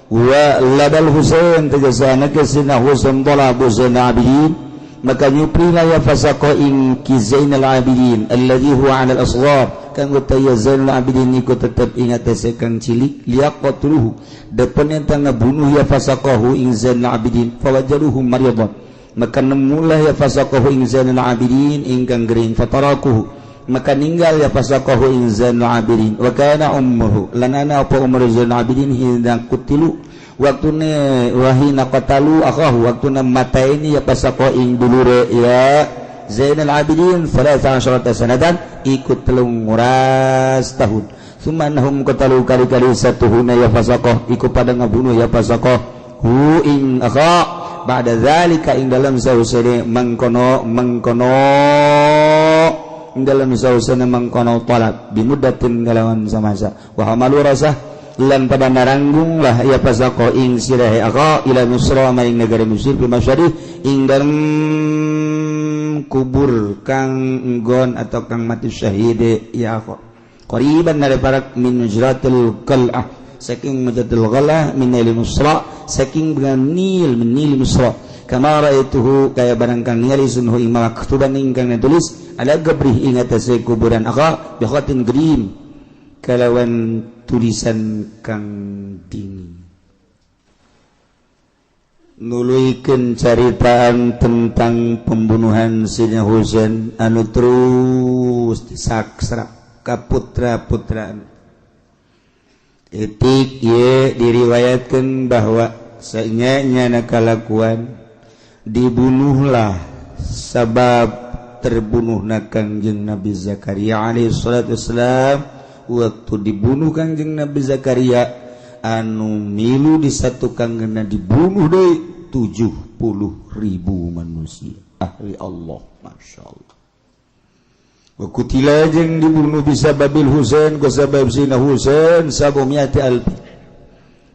wa ladal Husain tegasana ke sina Husain talabu Zainal Abidin maka nyuprina ya fasaqah ing ki Zainal Abidin alladhi huwa 'ala al-asghar kang utaya Zainal Abidin iku tetep ing atase kang cilik liyaqtuluhu depen eta ngabunuh ya fasaqahu ing Zainal Abidin fawajaruhu maryadan maka nemulah ya fasaqahu ing Zainal Abidin ingkang gering fatarakuhu maka ninggal ya fasaqahu ing Zainal Abidin wa kana ummuhu lan ana apa umur Zainal Abidin hina kutilu waktune wahina qatalu akhahu waktune mataini ya fasaqahu ing dulure ya Zainal Abidin 13 sanatan ikut 13 tahun summa annahum qatalu kali-kali satuhuna ya fasaqah iku pada ngabunuh ya fasaqah hu ing akha ba'da zalika ing dalam sausene mangkono mangkono ing dalam sausene mangkono talab bimuddatin kalawan samasa wa hamalu rasah lan pada naranggung lah ya fasaqo ing sirahe akha ila Misra maring negara Mesir bi masyari ing dalem kubur kang nggon atau kang mati syahide ya akha qariban dari parak min nujratil qal'ah saking majatul ghalah min nil Misra saking dengan nil min nil Misra kama raituhu kaya barang kang ningali sunhu ing maktuban ingkang ditulis ala gabrih ing atase kuburan akha bi khatin grim kalawan tulisan kang dingin. Nuluikeun caritaan tentang pembunuhan Sayyidina Husain anu terus disaksra ka putra-putra. Etik ye diriwayatkan bahwa sanyanya kalakuan dibunuhlah sabab terbunuhna Kangjeng Nabi Zakaria alaihi salatu wassalam. Waktu dibunuh Kangjeng Nabi Zakaria anu milu disatukan kena dibunuh deui 70.000 manusia ahli Allah. Masya Allah. Wa kutila jeung dibunuh bisa babil Husain ku sabab sina Husain sabumiati alfi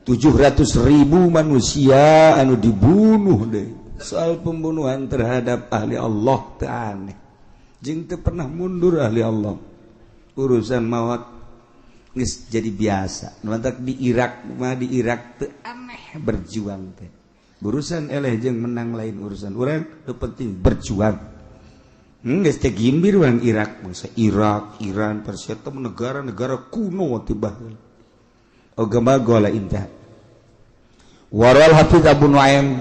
700.000 manusia anu dibunuh deui. Soal pembunuhan terhadap ahli Allah teu aneh jeung teu pernah mundur ahli Allah. Urusan maut geus jadi biasa. Nu mantak di Irak mah di Irak teu aneh berjuang teh. Urusan eleh jeung menang lain urusan urang, nu penting berjuang. Geus teh gimbir urang Irak, bangsa Irak, Iran, Persia teh negara-negara kuno teh baheula. Oge gola intah. Waral Hafiz Abu Nuaim.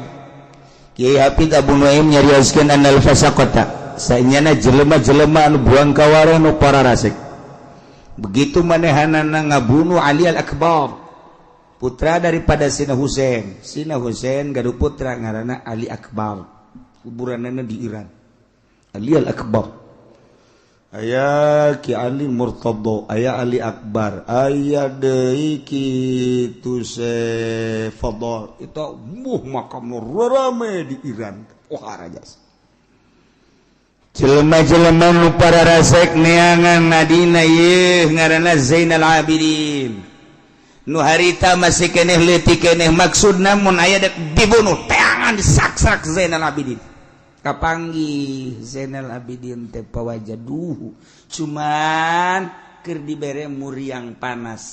Kiai Hafiz Abu Nuaim nyarioskeun annal fasaqata. Sanyana jelema-jelema anu buang kawareh nu pararasek. Begitu manehanana ngabunuh Ali al-Akbar, putra daripada Sina Husain. Sina Husain gaduh putra ngaranna Ali Akbar. Kuburanana di Iran. Ali al-Akbar. Aya Ki Ali Murtadha, aya Ali Akbar, aya deui kitu se Fadl. Itu muh makam rame di Iran. Wah rajas. Jelema-jelema nu pararasek neangan nadina yeuh ngaranna Zainal Abidin. Nu harita masih keneh leutik keneh maksudna mun aya dek dibunuh teangan disaksak Zainal Abidin. Kapanggih Zainal Abidin teh pawajaduhu cuman keur dibere muriang panas.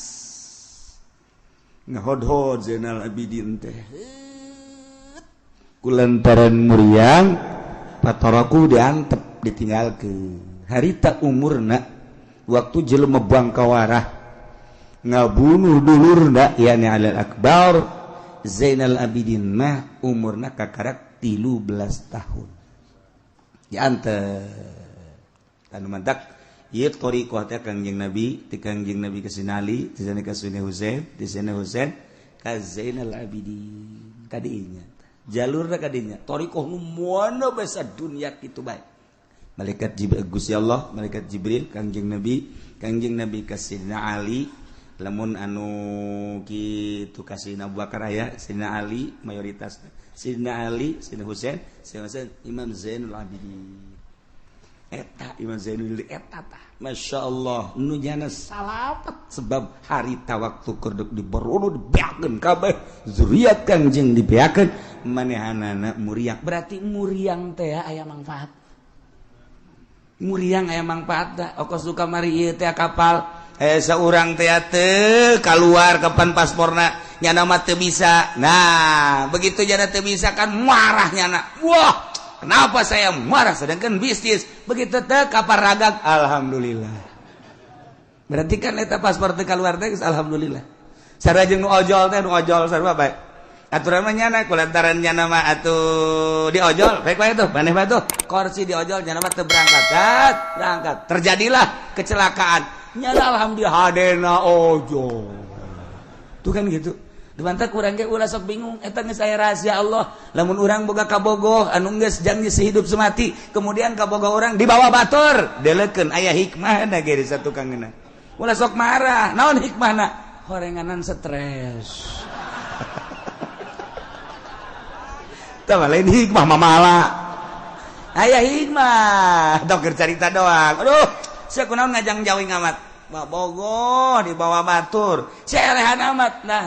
Ngahodhod Zainal Abidin teh. Kulantaran muriang pataraku diantep ditinggalkeun. Harita umurna waktu jelema bangkawarah ngabunuh dulurna yani Al Akbar Zainal Abidin mah umurna kakarak 13 tahun. Diantep anu mantak ieu thariqah teh Kangjeng Nabi, ti Kangjeng Nabi ka Sina Ali, ti sana ka Sina Husain, ti Sina Husain ka Zainal Abidin kadinya. Jalurna kadinya thariqah nu moana basa dunya kitu bae. Malaikat Jibril Gusti Allah, malaikat Jibril Kangjeng Nabi ka Sayyidina Ali, lamun anu kitu ka Sayyidina Abu Bakar aya, Sayyidina Ali mayoritas. Sayyidina Ali, Sayyidina Husain, Sayyidina Husain Imam Zainul Abidin. Eta Imam Zainul eta tah. Masya Allah nu nyana salamet sebab harita waktu keur diberono dibeakeun kabeh zuriat Kangjeng dibeakeun manehanana muriang. Berarti muriang teh aya manfaat. Muriang aya mangfaatna okos du kamari ieu teh kapal seorang teh teu keluar kapan pasporna nyana mah teu bisa. Nah, begitu jana teu bisa kan marah nyana. Wah, kenapa saya marah sedangkan bisnis begitu teh kapal ragag alhamdulillah. Berarti kan eta paspor teu keluar teh alhamdulillah. Sarua jeung nu ojol teh, nu ojol sarua bae. Aturan mah nyana kulantaran nyana mah atuh di ojol baik bae tuh maneh bae tuh kursi di ojol nyana mah teu berangkat dat berangkat terjadilah kecelakaan nyana alhamdulillah hadena ojol tuh kan gitu. Dibantak urang ge ulah sok bingung eta geus aya rahasia Allah. Lamun urang boga kabogoh anu geus janji sehidup semati kemudian kabogoh urang dibawa batur delekeun aya hikmahna ge di satukangeuna ulah sok marah naon hikmahna horenganan stres. Lain hikmah mamala aya hikmah dokter cerita doang. Aduh sia kunaon ngajang jauh amat bogoh dibawa batur sia elehan amat. Nah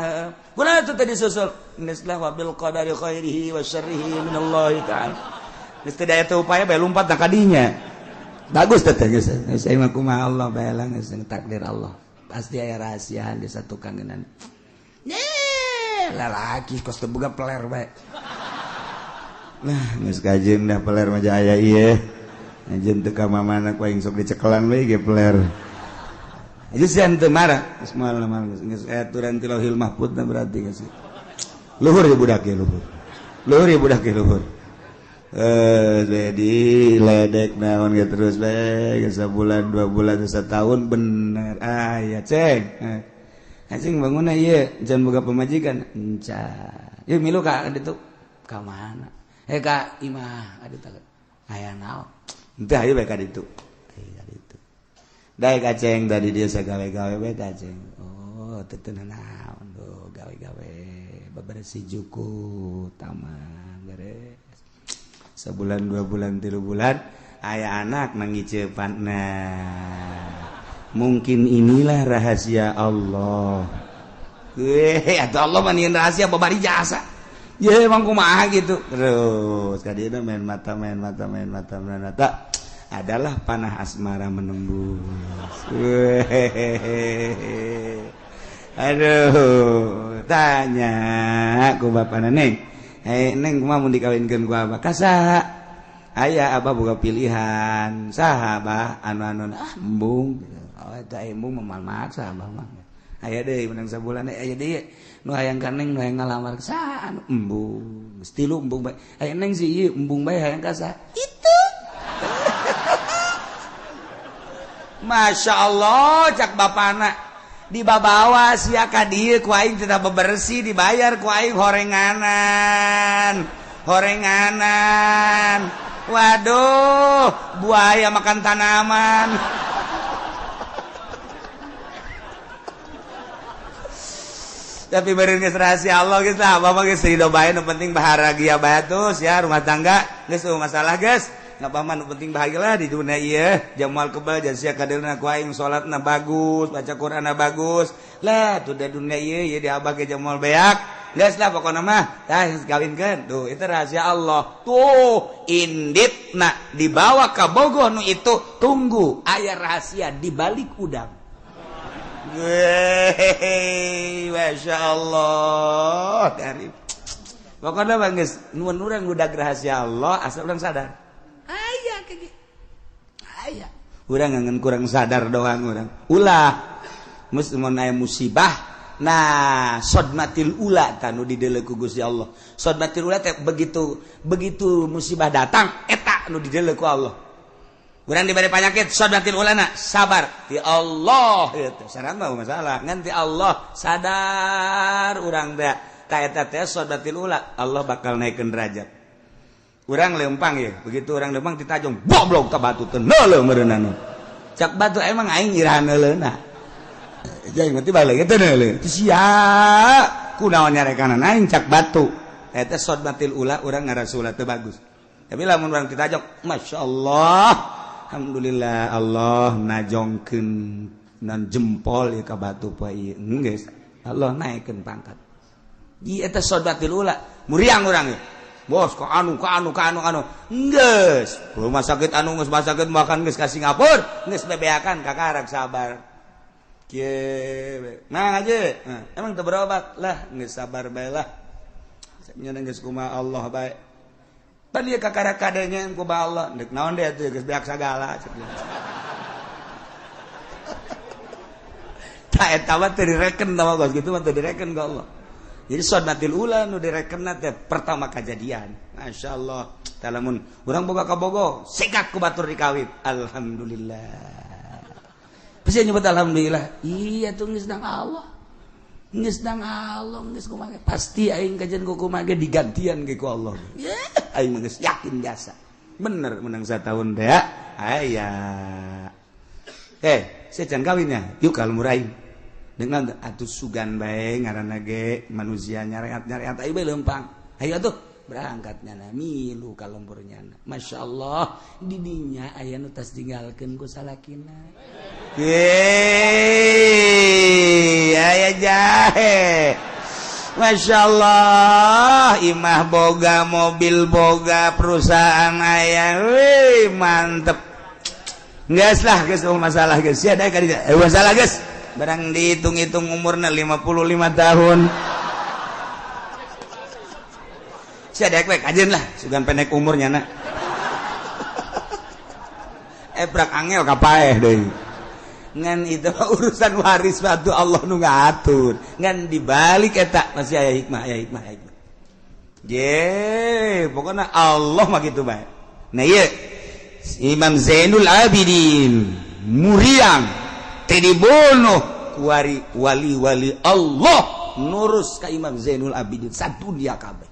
kunaon itu tadi susul geus lah wabil qadari khairihi wa syarrihi minallahi ta'ala geus teu daya teu upaya bae lumpat ka dinya bagus teh geus geus mah kumaha Allah bae lah geus takdir Allah pasti aya rahasiaan di satu kangenan lalaki kos teu boga peler bae. Nah, geus kajeun dah peler mah aya ieu. Anjeun teu ka mamana ku aing sok dicekelan we ge peler. Aja sia teu marah, geus moal mah geus aturan ti Lauhil Mahfud na berarti geus. Luhur ya budak ye luhur. Luhur ya budak ye luhur. Jadi ledek naon ge terus bae geus sabulan, 2 bulan, setahun bener. Ah ya ceng. Anjing bangunna ieu jangan boga pamajikan. Enca. Yeuh milu ka ditu. Ka mana? Ka imah aduh takut aya naon henteu hayu bae ka ditu ka ditu daek aceng tadi dia sagawe-gawe bae ka aceng oh teu teu naon do gawe-gawe bebersih juku taman beres sebulan 2 bulan 3 bulan aya anak nangiceupan. Nah mungkin inilah rahasia Allah. Weh atuh Allah mah nieun rahasia babari jasa. Ya emang kumaha gitu terus kadieu main mata main mata main mata main mata adalah panah asmara menembus. Aduh tanya ku bapana neng, hey neng kumaha mun dikawinkeun ku abah ka saha aya abah boga pilihan saha abah anu-anu ah embung oh eta embung mah maksa abah mah aya deui menang sabulan aya deui nu hayang ka neng nu hayang ngalamar saha anu embung geus tilu embung bae aya neng si ieu embung bae hayang ka saha itu. Masya Allah cak bapana dibabawa sia ka dieu ku aing teu bebersih dibayar ku aing horenganan horenganan waduh buaya makan tanaman. Tapi beureun geus rahasia Allah geus lah bapak geus ridho bae nu penting bahagia bae terus ya rumah tangga geus eueuh masalah geus nggak apa-apa nu penting bahagia lah di dunia ieu jamal kebal jan sia kadeulna ku aing salatna bagus baca Qur'anna bagus lah tuh da dunia ieu ieu di abah ge jamal beak geus lah pokona mah tah geus kawinkeun tuh itu rahasia Allah tuh inditna dibawa ka bogoh nu itu tunggu aya rahasia di balik udang. Wey, Masya Allah dari pokoknya bang geus nuhun urang udah rahasia Allah asal urang sadar aya kayak aya urang ngan kurang sadar doang urang ulah mun aya musibah nah sodmatil ula tanu dideuleu ku Gusti Allah sodmatil ula teh begitu begitu musibah datang eta nu dideuleu ku Allah. Urang diberi penyakit sodmatil ulana sabar ti Allah itu saran mah masalah ngan ti Allah sadar urang teh ka eta teh sodmatil ula Allah bakal naikeun derajat. Urang lempang ya begitu urang lempang ditajong goblok ka batu teh neuleuh meureunana cak batu emang aing iraha neuleuna jang berarti balik teh neuleuh sia kunaon nyarekanan aing cak batu eta sodmatil ula urang ngarasula teu bagus. Tapi lamun urang ditajong masyaallah alhamdulillah Allah najongkeun nan jempol ieu ka batu poe ieu geus Allah naikeun pangkat. Ieu eta sodmatil ula muriang urang ieu. Bos ka anu ka anu ka anu anu. Geus, rumah sakit anu geus rumah sakit makan geus ka Singapura, geus bebeakan kakarak sabar. Kieu. Nah aja, nah, emang teu berobat lah, geus sabar bae lah. Nya geus kumaha Allah bae. Pan ieu kakarak kadenya kumaha Allah, deuk naon deui atuh geus beak sagala cek. Tah eta mah teu direken tah geus kitu mah teu direken ka Allah. Jadi sunnatil ula nu direkenna teh pertama kajadian. Masyaallah. Tah lamun urang boga ka Bogo, sikat ku batur dikawin. Alhamdulillah. Pasti nyebut alhamdulillah. Iya tuh geus dang Allah. Geus dang Allah geus kumaha. Pasti aing kajian ku kumaha ge digantian ge ku Allah. Aing mah geus yakin biasa. Bener menang satahun teh. Aya. Saya can kawinnya. Yuk kalau muraing. Dengan atuh sugan bae ngaranna ge manusia nyareat-nyareat ayo bae leumpang. Ayo atuh berangkat nyana milu ka lembur nyana. Masyaallah didinya aya nu tas tinggalkeun ku salakina. Yeay, aya jahe. Masyaallah imah boga, mobil boga, perusahaan aya. Wih, mantep. Geus lah geus masalah geus. Sia da ka dieu. Masalah geus. Barang dihitung-hitung umurna 55 tahun. Sia daek we kajeun lah, sugan pendek umurnya na. Prak angel kapaeh deui. Ngan itu urusan waris batu Allah nu ngatur. Ngan dibalik eta masih aya hikmah, aya hikmah, aya hikmah. Ye, pokokna Allah mah kitu bae. Nah ieu Imam Zainul Abidin muriang teh dibunuh kuari wali-wali Allah nurus ka Imam Zainul Abidin sadunia kabeh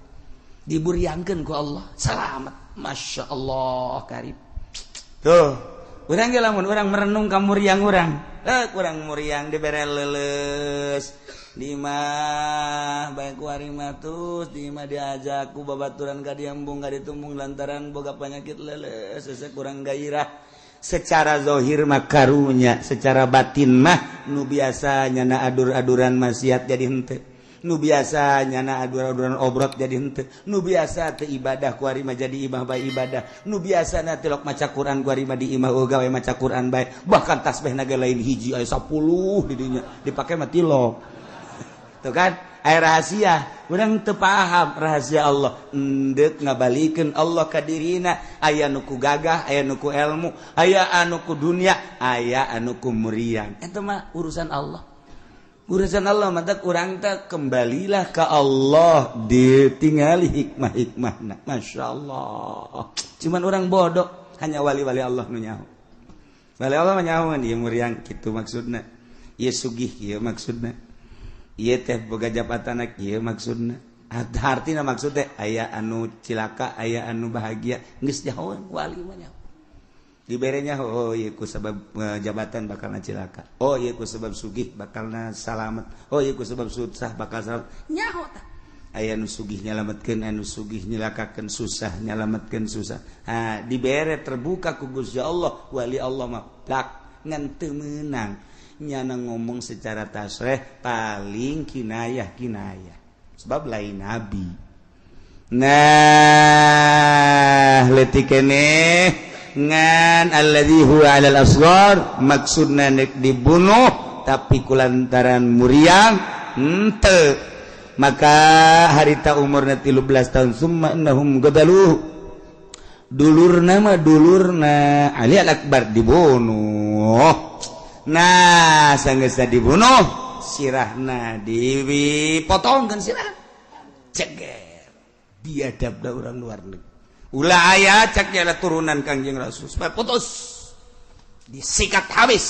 diburiangkeun ku Allah selamat. Masya Allah karib tuh urang ge lamun urang merenung ka muriang urang kurang muriang dibere leuleus di imah bae ku ari mah tus di imah diajak ku babaturan ka diembung ka ditumbung lantaran boga penyakit leuleus sesek kurang gairah. Secara zahir mah karunya, secara batin mah nu biasa nyana adur-aduran maksiat jadi henteu, nu biasa nyana adur-aduran obrot jadi henteu, nu biasa teu ibadah ku ari mah jadi imah bae ibadah, nu biasa na tilok maca Quran ku ari mah di imah gawe maca Quran bae, bahkan tasbihna ge lain hiji aya 10 di dinya dipake mah tilok. Tuh kan aya rahasia, urang teu paham rahasia Allah. Endek ngabalikeun Allah ka dirina, aya nu ku gagah, aya nu ku ilmu, aya anu ku dunia, aya anu ku muriang. Eta mah urusan Allah. Urusan Allah mah urang teh kembalilah ka Allah, ditingali hikmah-hikmahna. Masyaallah. Cuman urang bodoh, hanya wali-wali Allah nu nyaho. Wali Allah mah nyaho ieu muriang kitu maksudna. Ieu sugih ieu maksudna. Ieu teh boga jabatan kieu maksudna. Hartina maksud teh aya anu cilaka, aya anu bahagia, geus nyahoan wali mah nyaho. Diberenya oh ieu ku sebab jabatan bakalna cilaka. Oh ieu ku sebab sugih bakalna salamet. Oh ieu ku sebab susah bakal salamet. Nyaho tah. Aya anu sugih nyalametkeun, anu sugih nyilakakeun, susah nyalametkeun susah. Ha dibere terbuka ku Gusti Allah, wali Allah mah plak ngan teu meunang. Nyana ngomong secara tasreh paling kinayah-kinayah sebab lain nabi. Nah leutik keneh ngan alladzi huwa 'alal asghar maksudna nek dibunuh tapi kulantaran muriang henteu maka harita umurna 13 tahun summa innahum gadaluhu dulurna mah dulurna Ali al-Akbar dibunuh. Nah sanggeusna dibunuh sirahna dipotongkeun sirah ceger biadab da urang luar negeri ulah aya cak nyala turunan Kangjeng Rasul supaya putus disikat habis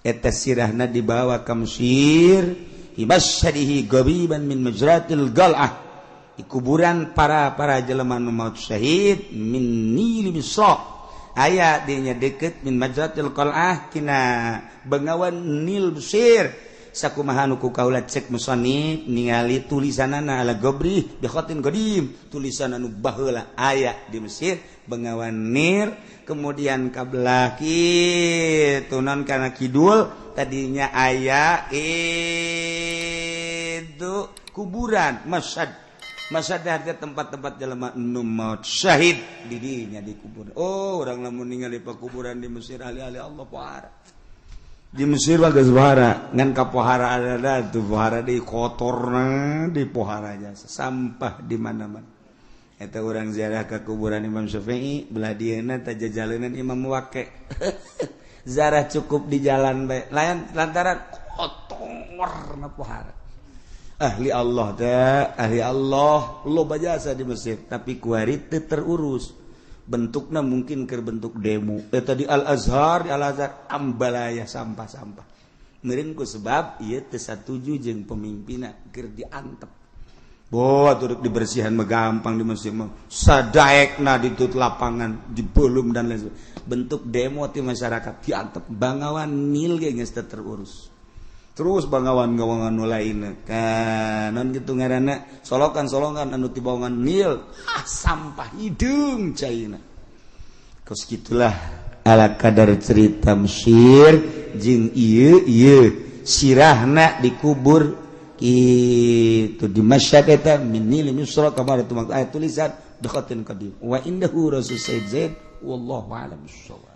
eta sirahna dibawa ka Mesir hibasyadihi gabiban min majratil gal'ah di kuburan para jelema nu maut syahid min nil Misra aya dinya deket min majratil qal'ah kina bengawan Nil Mesir sakumaha nu ku kaula cek musannif ningali tulisanana ala gabri bi khatin qadim tulisan anu baheula aya di Mesir bengawan Nil kemudian ka belah kitu non kana kidul tadinya aya itu kuburan masyad Masa teh tempat-tempat jelema nu maut syahid di dinya dikubur. Oh, urang lamun ningali pekuburan di Mesir, ahli-ahli Allah pohara. Di Mesir mah geus pohara, ngan kapohara ada tuh pohara di kotorna, di pohara jasa sampah di mana-mana. Eta urang ziarah ke kuburan Imam Syafi'i, belah dieuna teh jajalenan Imam Waqi. Ziarah cukup di jalan bae. Lain lantaran kotor na pohara. Ahli Allah teh, ahli Allah loba jasa di Mesir, tapi kuari teu terurus. Bentukna mungkin keur bentuk demo. Eta di Al Azhar, di Al Azhar ambalaya sampah-sampah. Meureun ku sebab ieu teu satuju jeung pemimpinna keur diantep. Boh, atuh dibersihan mah gampang di Mesir mah. Sadaekna ditut lapangan, dibelum dan lain sebagainya. Bentuk demo ti masyarakat diantep Bangawan Nil ge geus teu terurus. Terus bangawan-gawangan nu lain kan non gitu ngaranna solokan-solokan anu ti bawangan Nil, ah, sampah hideung caina. Kos gitulah ala kadar cerita Mesir jeung ieu ieu sirahna dikubur itu di Masyhad eta min Nil Misra kamar itu ayat tulisan bi khatin qadim wa indahu rasul Sayyid Zaid, wallahu a'lam bissawab.